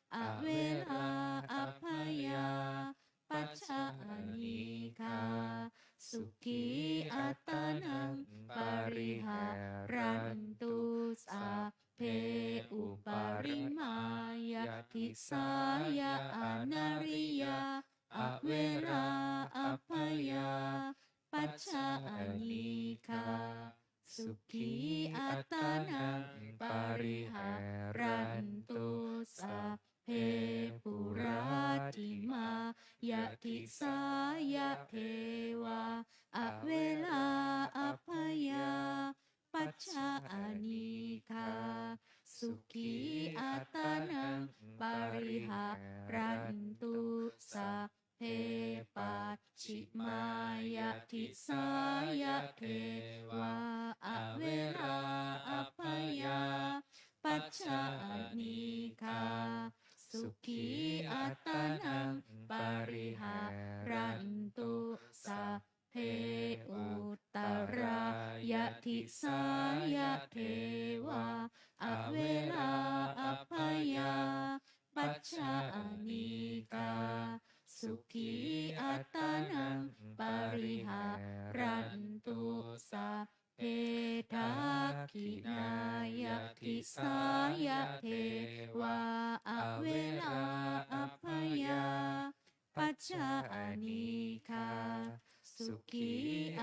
averā abyāpajjhā anīghā sukhī attānaṃ pariharantu. Sabbe uparimāya disāya anariyā averā abyāpajjhā anīghā sukhī attānaṃ pariharantu. Sabbe puratthimāya disāya devā averā abyāpajjhā anīghā sukhī attānaṃ pariharantu. Sabbe pacchimāya disāya devā averā abyāpajjhā anīghā sukhī attānaṃ pariharantu. Sabbe uttarāya disāya devā averā abyāpajjhā anīghā sukhī attānaṃ pariharantu. Sabbe dakkhiṇāya disāya devā averā abyāpajjhā anīghā sukhī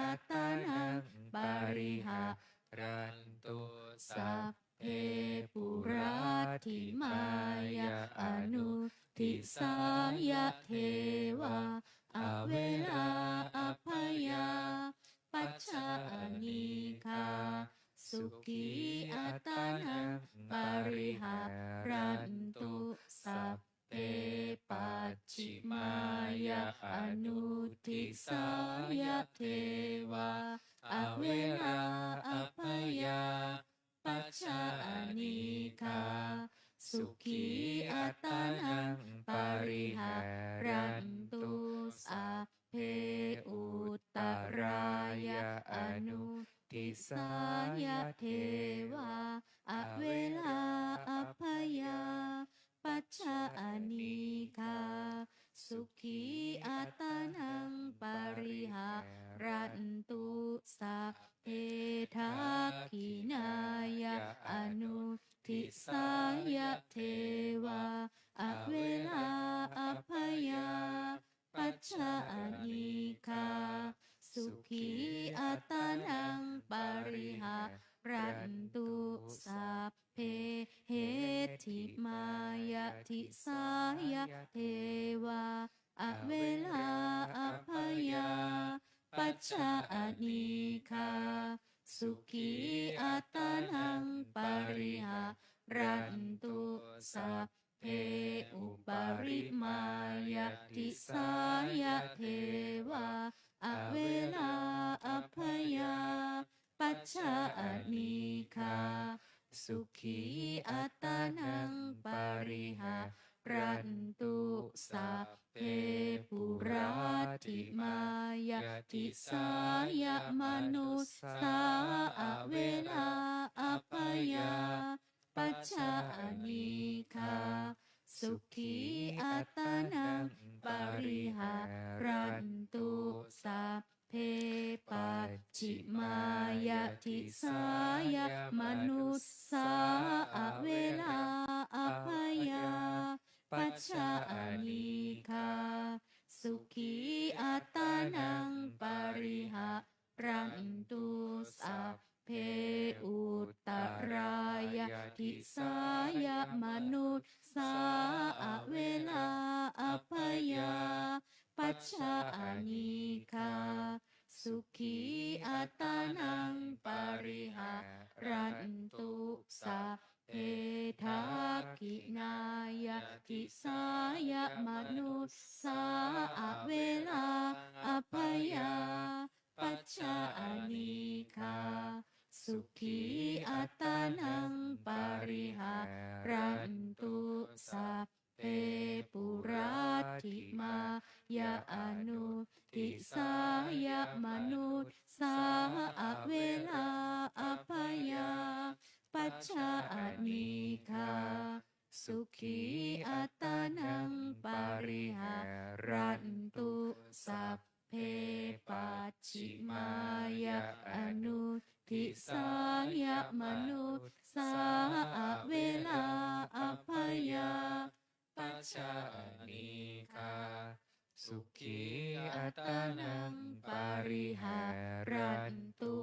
attānaṃ pariharantu. Sabbe puratthimāya anuddisāya devā averā abyāpajjhā anīghā sukhī attānaṃ pariharantu. Sabbe pacchimāya anuddisāya devā averā abyāpajjhā anīghā sukhī attānaṃ pariharantu. Sabbe uttarāya anuddisāya devā averā abyāpajjhā anīghā sukhī attānaṃ pariharantu. Sabbe dakkhiṇāya anuddisāya devā averā abyāpajjhā anīghā sukhī attānaṃ pariharantu. Sabbe heṭṭhimāya disāya devā averā abyāpajjhā anīghā sukhī attānaṃ pariharantu. Sabbe uparimāya disāya devā averā abyāpajjhā anīghā sukhī attānaṃ pariharantu. Sabbe pūrā dhimāya disāya manussā averā abyāpajjhā anīghā sukhī attānaṃ pariharantu. Sabbe pacchimāya disāya manussā averā abyāpajjhā anīghā sukhī attānaṃ pariharantu. Sabbe uttarāya disāya manussā averā abyāpajjhā anīghā sukhī attānaṃ pariharantu. Sabbe dakkhiṇāya disāya manussā averā abyāpajjhā anīghā sukhī attānaṃ pariharantu. Sabbe pūrā dhimāya anudisāya manussā averā abyāpajjhā anīghā sukhī attānaṃ pariharantu. Sabbe pacchimāya anudisāya manussā averā abyāpajjhā anīghā sukhī attānaṃ pariharantu.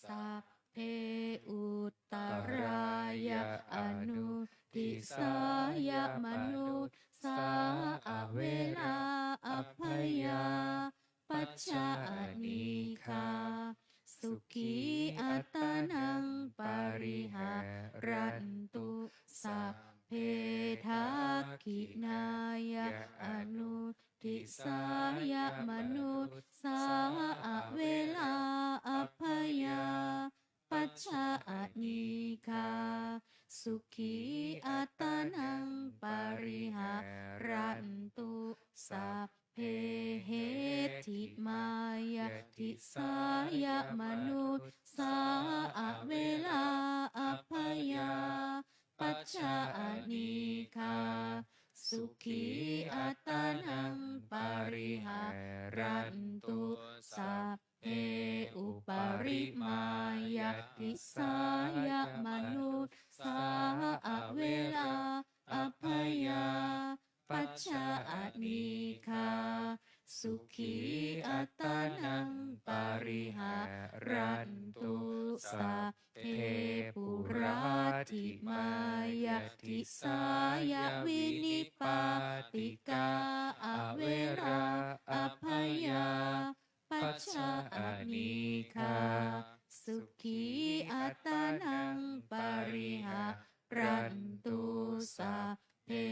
Sabbe uttarāya anudisāya manussā averā abyāpajjhā anīghā sukhī attānaṃ pariharantu. Sabbe dakkhiṇāya anudisāya manussā averā abyāpajjhā anīghā sukhī attānaṃ pariharantu. Sabbe heṭṭhimāya disāya manussā averā abyāpajjhā anīghā sukhī attānaṃ pariharantu. Sabbe uparimāya disāya manussā averā abyāpajjhā anīghā sukhī attānaṃ pariharantu. Sabbe pūrā dhimāya disāya vinipātikā averā abyāpajjhā anīghā sukhī attānaṃ pariharantu. Sabbe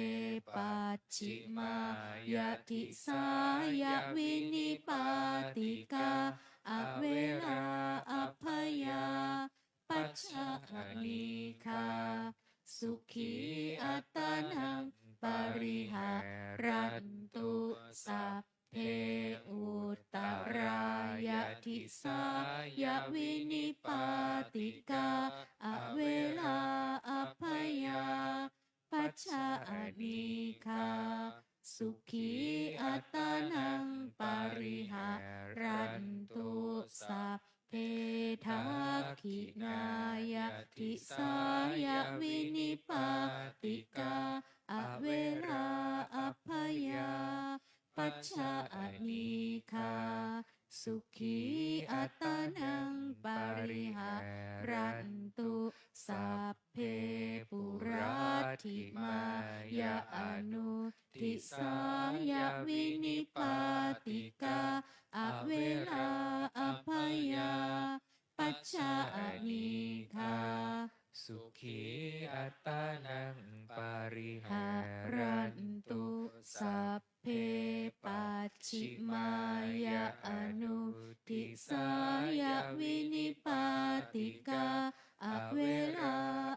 pacchimāya disāya vinipātikā averā abyāpajjhā anīghā sukhī attānaṃ pariharantu. Sabbe uttarāya disāya vinipātikā averā abyāpajjhā anīghā sukhī attānaṃ pariharantu. Sabbe dakkhiṇāya disāya vinipātikā averā abyāpajjhā anīghā sukhī attānaṃ pariharantu. Sabbe pūrā dhimāya anudisāya vinipātikā averā abyāpajjhā anīghā sukhī attānaṃ pariharantu. Sabbe pacchimāya anudisāya vinipātikā averā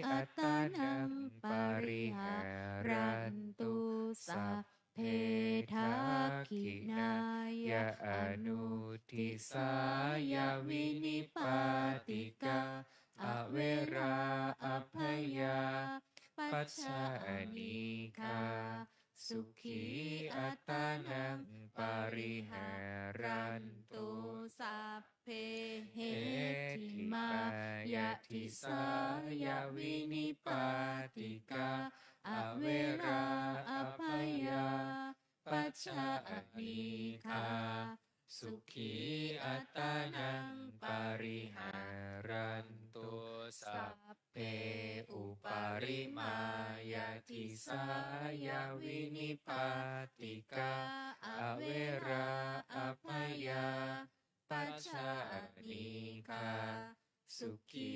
attānaṃ pariharantu. Sabbe dakkhiṇāya anuddisāya vinipātikā averā abyāpajjhā anīghā sukhī attānaṃ pariharantu. Sabbe heṭṭhimāya disāya vinipātikā averā abyāpajjhā anīghā sukhī attānaṃ pariharantu. Sabbe uparimāya disāya vinipātikā averā abyāpajjhā anīghā sukhī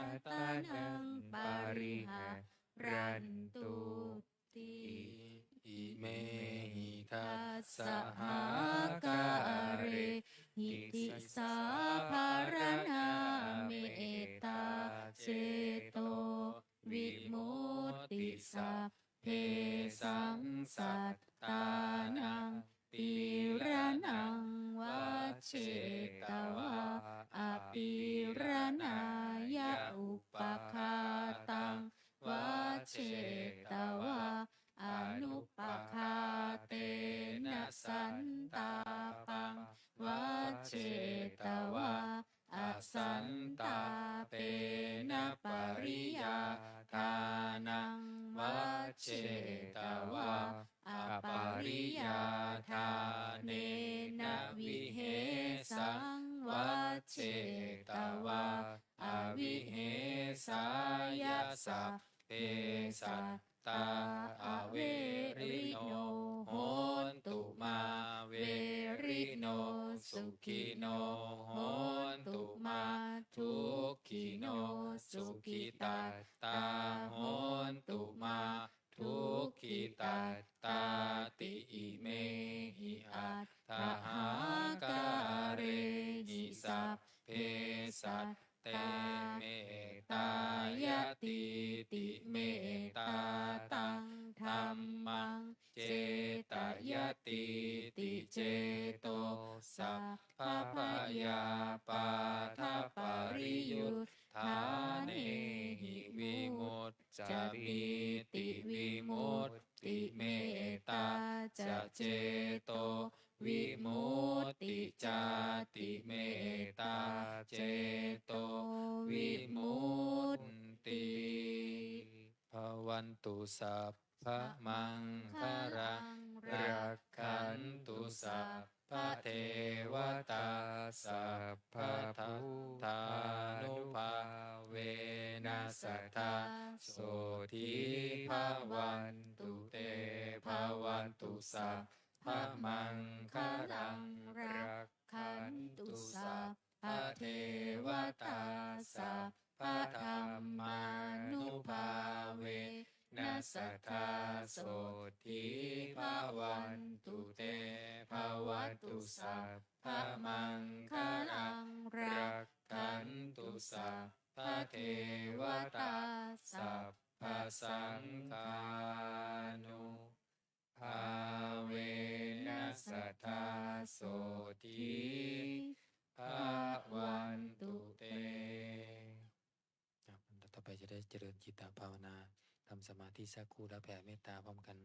attānaṃ pariharantu. Ti imehi dasadhākārehi disāpharaṇā mettā ceto vimutti. Sabbesaṃ sattānaṃ pīḷanaṃ vajjetvā apīḷanāya upaghātaṃ vajjetvā anupaghātena santāpaṃ vajjetvā asantāpena pariyādānaṃ vajjetvā apariyādānena vihesaṃ vajjetvā avihesāya sabbe sattā averino hontu mā verino sukhino hontu mā dukkhino sukhitattā hontu mā dukkhitattā. Ti imehi aṭṭhahākārehi sabbe satte mettāyatīti mettā taṃ dhammaṃ cetayatīti ceto sabbabhayāpādhapariyuṭṭhānehi vimut camīti vimutti mettā ca ceto vimutti cāti mettā ceto vimutti. Bhavantu sabbamaṅgalaṃ rakkhantu sabbadevatā sabbabuddhānubhāvena sadā sotthī bhavantu te. Bhavantu sabbamaṅgalaṃ rakkhantu sabbadevatā sabbadhammānubhāvena sadā sotthī bhavantu te. Bhavantu sabbamaṅgalaṃ rakkhantu sabbadevatā sabbasaṅghānubhāvena sadā sotthī bhavantu te. ครับ ต่อไปจะได้เจริญจิตตภาวนา ทำสมาธิสักครู่ แล้วแผ่เมตตาพร้อมกัน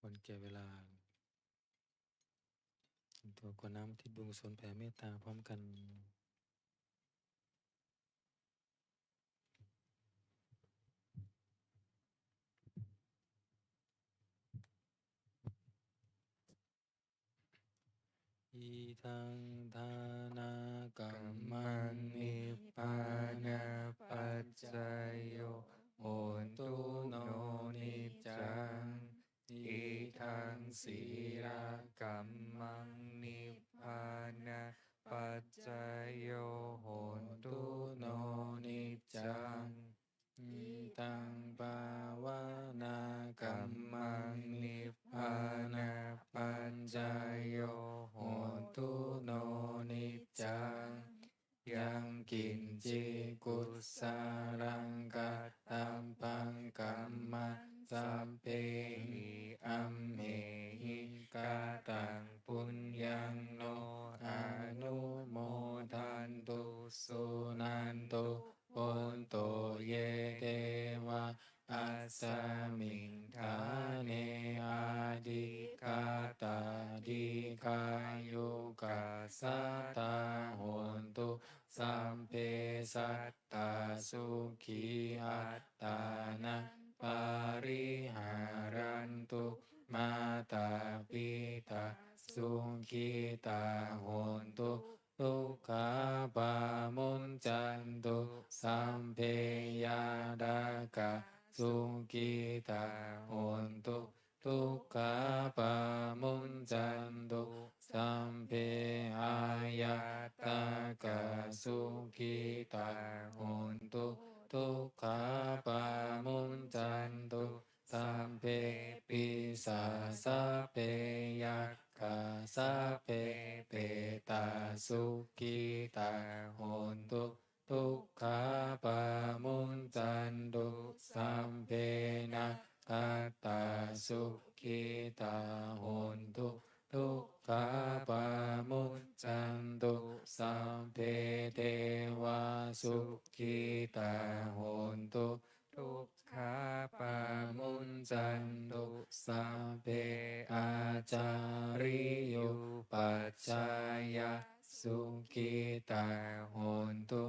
ควรแก่เวลา ตัวกรวดน้ำอุทิศบุญกุศลแผ่เมตตาพร้อมกัน Idaṃ dānakammaṃ nibbānapaccayo hotu no niccaṃ. Idaṃ sīlakammaṃ nibbānapaccayo hotu no niccaṃ. Idaṃ bhāvanākammaṃ nibbānapaccayo hotu no niccaṃ. Yaṃ kiñci kusalaṃ kattabbaṃ kammaṃ sabbehi amhehi kataṃ puññaṃ no anumodantu suṇantu bhonto ye devā asmiṃ ṭhāne adhigatā dīghāyukā sadā hontu sabbe sattā sukhī attānaṃ pariharantu. Mātā pitā sukhitā hontu dukkhā pamuñcantu. Sabbe ñātakā sukhitā hontu dukkhā pamuñcantu. Sabbe aññātakā sukhitā hontu dukkhā pamuñcantu. Sabbe pisā sabbe yakkhā sabbe petā sukhitā hontu dukkhā pamuñcantu. Sabbe nakkhattā sukhitā hontu dukkhā pamuñcantu. Sabbe devā sukhitā hontu dukkhā pamuñcantu. Sabbe ācariyupajjhāyā sukhitā hontu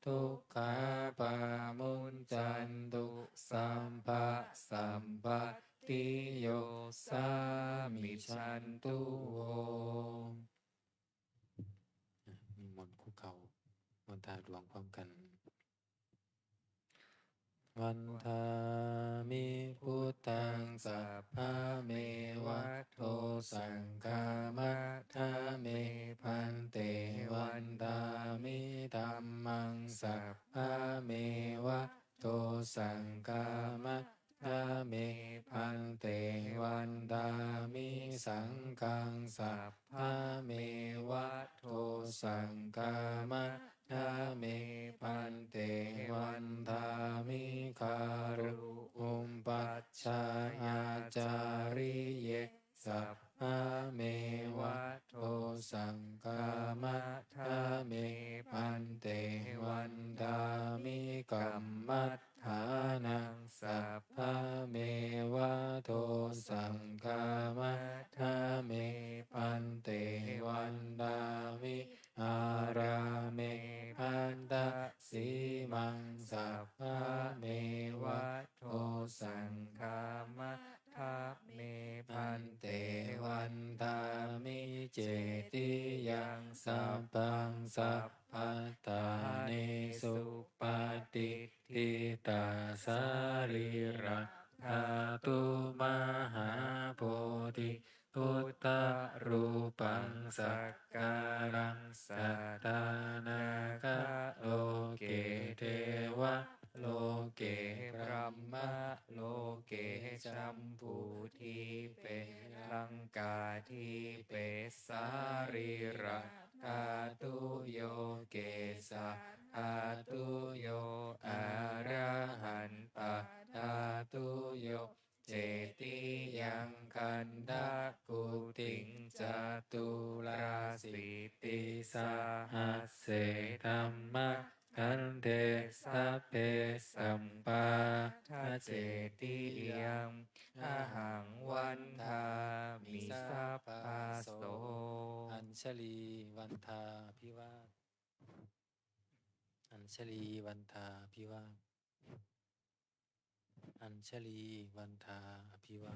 dukkhā pamuñcantu. Sabbasampattiyo samijjhantu vo. อ่ะ นิมนต์คุกเข่า มนทาหลวงพร้อมกัน Vandāmi buddhaṃ sabbameva dosaṃ khamatha me bhante. Vandāmi dhammaṃ sabbameva dosaṃ khamatha me bhante. Vandāmi saṅghaṃ sabbameva dosaṃ khamatha me bhante. Vandāmi garu upajjhāyācariye sabbameva dosaṃ khamatha me bhante. Vandāmi kammaṭṭhānaṃ sabbameva dosaṃ khamatha me bhante. Vandāmi ārāme bhaddasīmaṃ sabbameva dosaṃ khamatha me bhante. Vandāmi cetiyaṃ sabbaṃ sabbaṭṭhānesu patiṭṭhitā sarīradhātu mahābodhi buddharūpaṃ sakalaṃ sadā nāgaloke devaloke brahmaloke jambudīpe laṅkādīpe sarīradhātuyo kesadhātuyo arahantadhātuyo cetiyaṃ gandhakuṭiṃ caturāsītisahassi dhammakkhandhe sabbe sampādacetiyaṃ ahaṃ vandāmi sabbaso. Añjalī vandā abhivā. Añjalī vandā abhivā. Añjalī vandā abhivā.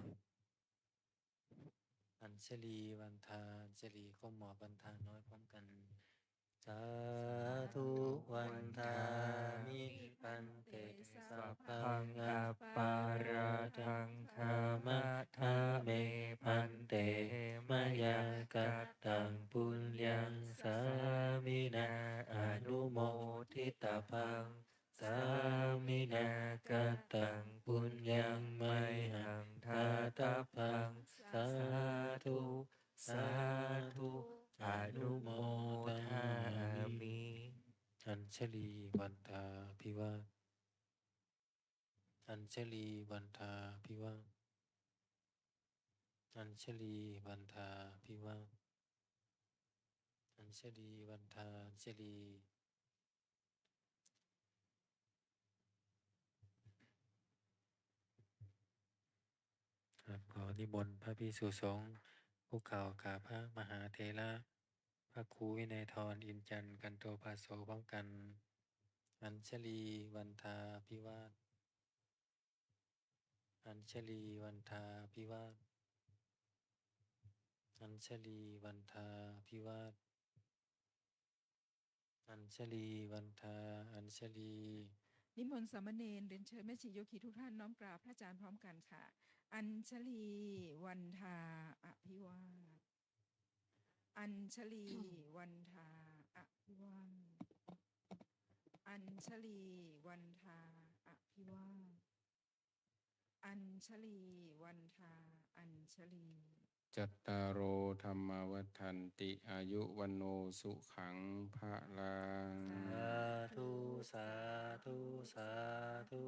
Añjalī vandā. Añjalī ก้มหมอบ vandā น้อยพร้อมกัน. Sādhu vandāmi bhante sabbaṃ aparādhaṃ khamatha me bhante, mayā kataṃ puññaṃ sāminā anumoditabbaṃ, sāminā kataṃ puññaṃ mayhaṃ dātabbaṃ, sādhu sādhu anumodāmi. Añjalī vandā abhivā. Añjalī vandā abhivā. Añjalī vandā abhivā. Añjalī vandā. Añjalī. ครับ ขอนิมนต์พระภิกษุสงฆ์คุกเข่ากราบพระมหาเถระ พระครูวินัยธร อินทร์จันทร์ กันโตภาโส พร้อมกัน. Añjalī vandā abhivā. Añjalī vandā abhivā. Añjalī vandā abhivā. Añjalī vandā. Añjalī. นิมนต์สามเณรเรียนเชิญแม่ชีโยคีทุกท่านน้อมกราบพระอาจารย์พร้อมกันค่ะ. Añjalī vandā abhivā. Añjalī vandā abhivā. Añjalī vandā abhivā. Añjalī vandā. Añjalī. Cattāro dhammā vaḍḍhanti, āyu vaṇṇo sukhaṃ balaṃ. Sādhu sādhu sādhu.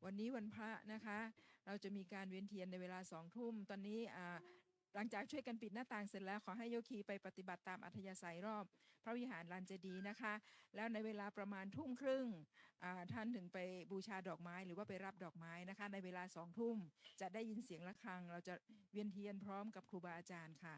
วันนี้วันพระนะคะ เราจะมีการเวียนเทียนในเวลาสองทุ่ม. ตอนนี้อ่าหลังจากช่วยกันปิดหน้าต่างเสร็จแล้ว ขอให้โยคีไปปฏิบัติตามอัธยาศัยรอบพระวิหารลานเจดีย์นะคะ. แล้วในเวลาประมาณทุ่มครึ่งอ่าท่านถึงไปบูชาดอกไม้หรือว่าไปรับดอกไม้นะคะ. ในเวลาสองทุ่มจะได้ยินเสียงระฆัง เราจะเวียนเทียนพร้อมกับครูบาอาจารย์ค่ะ.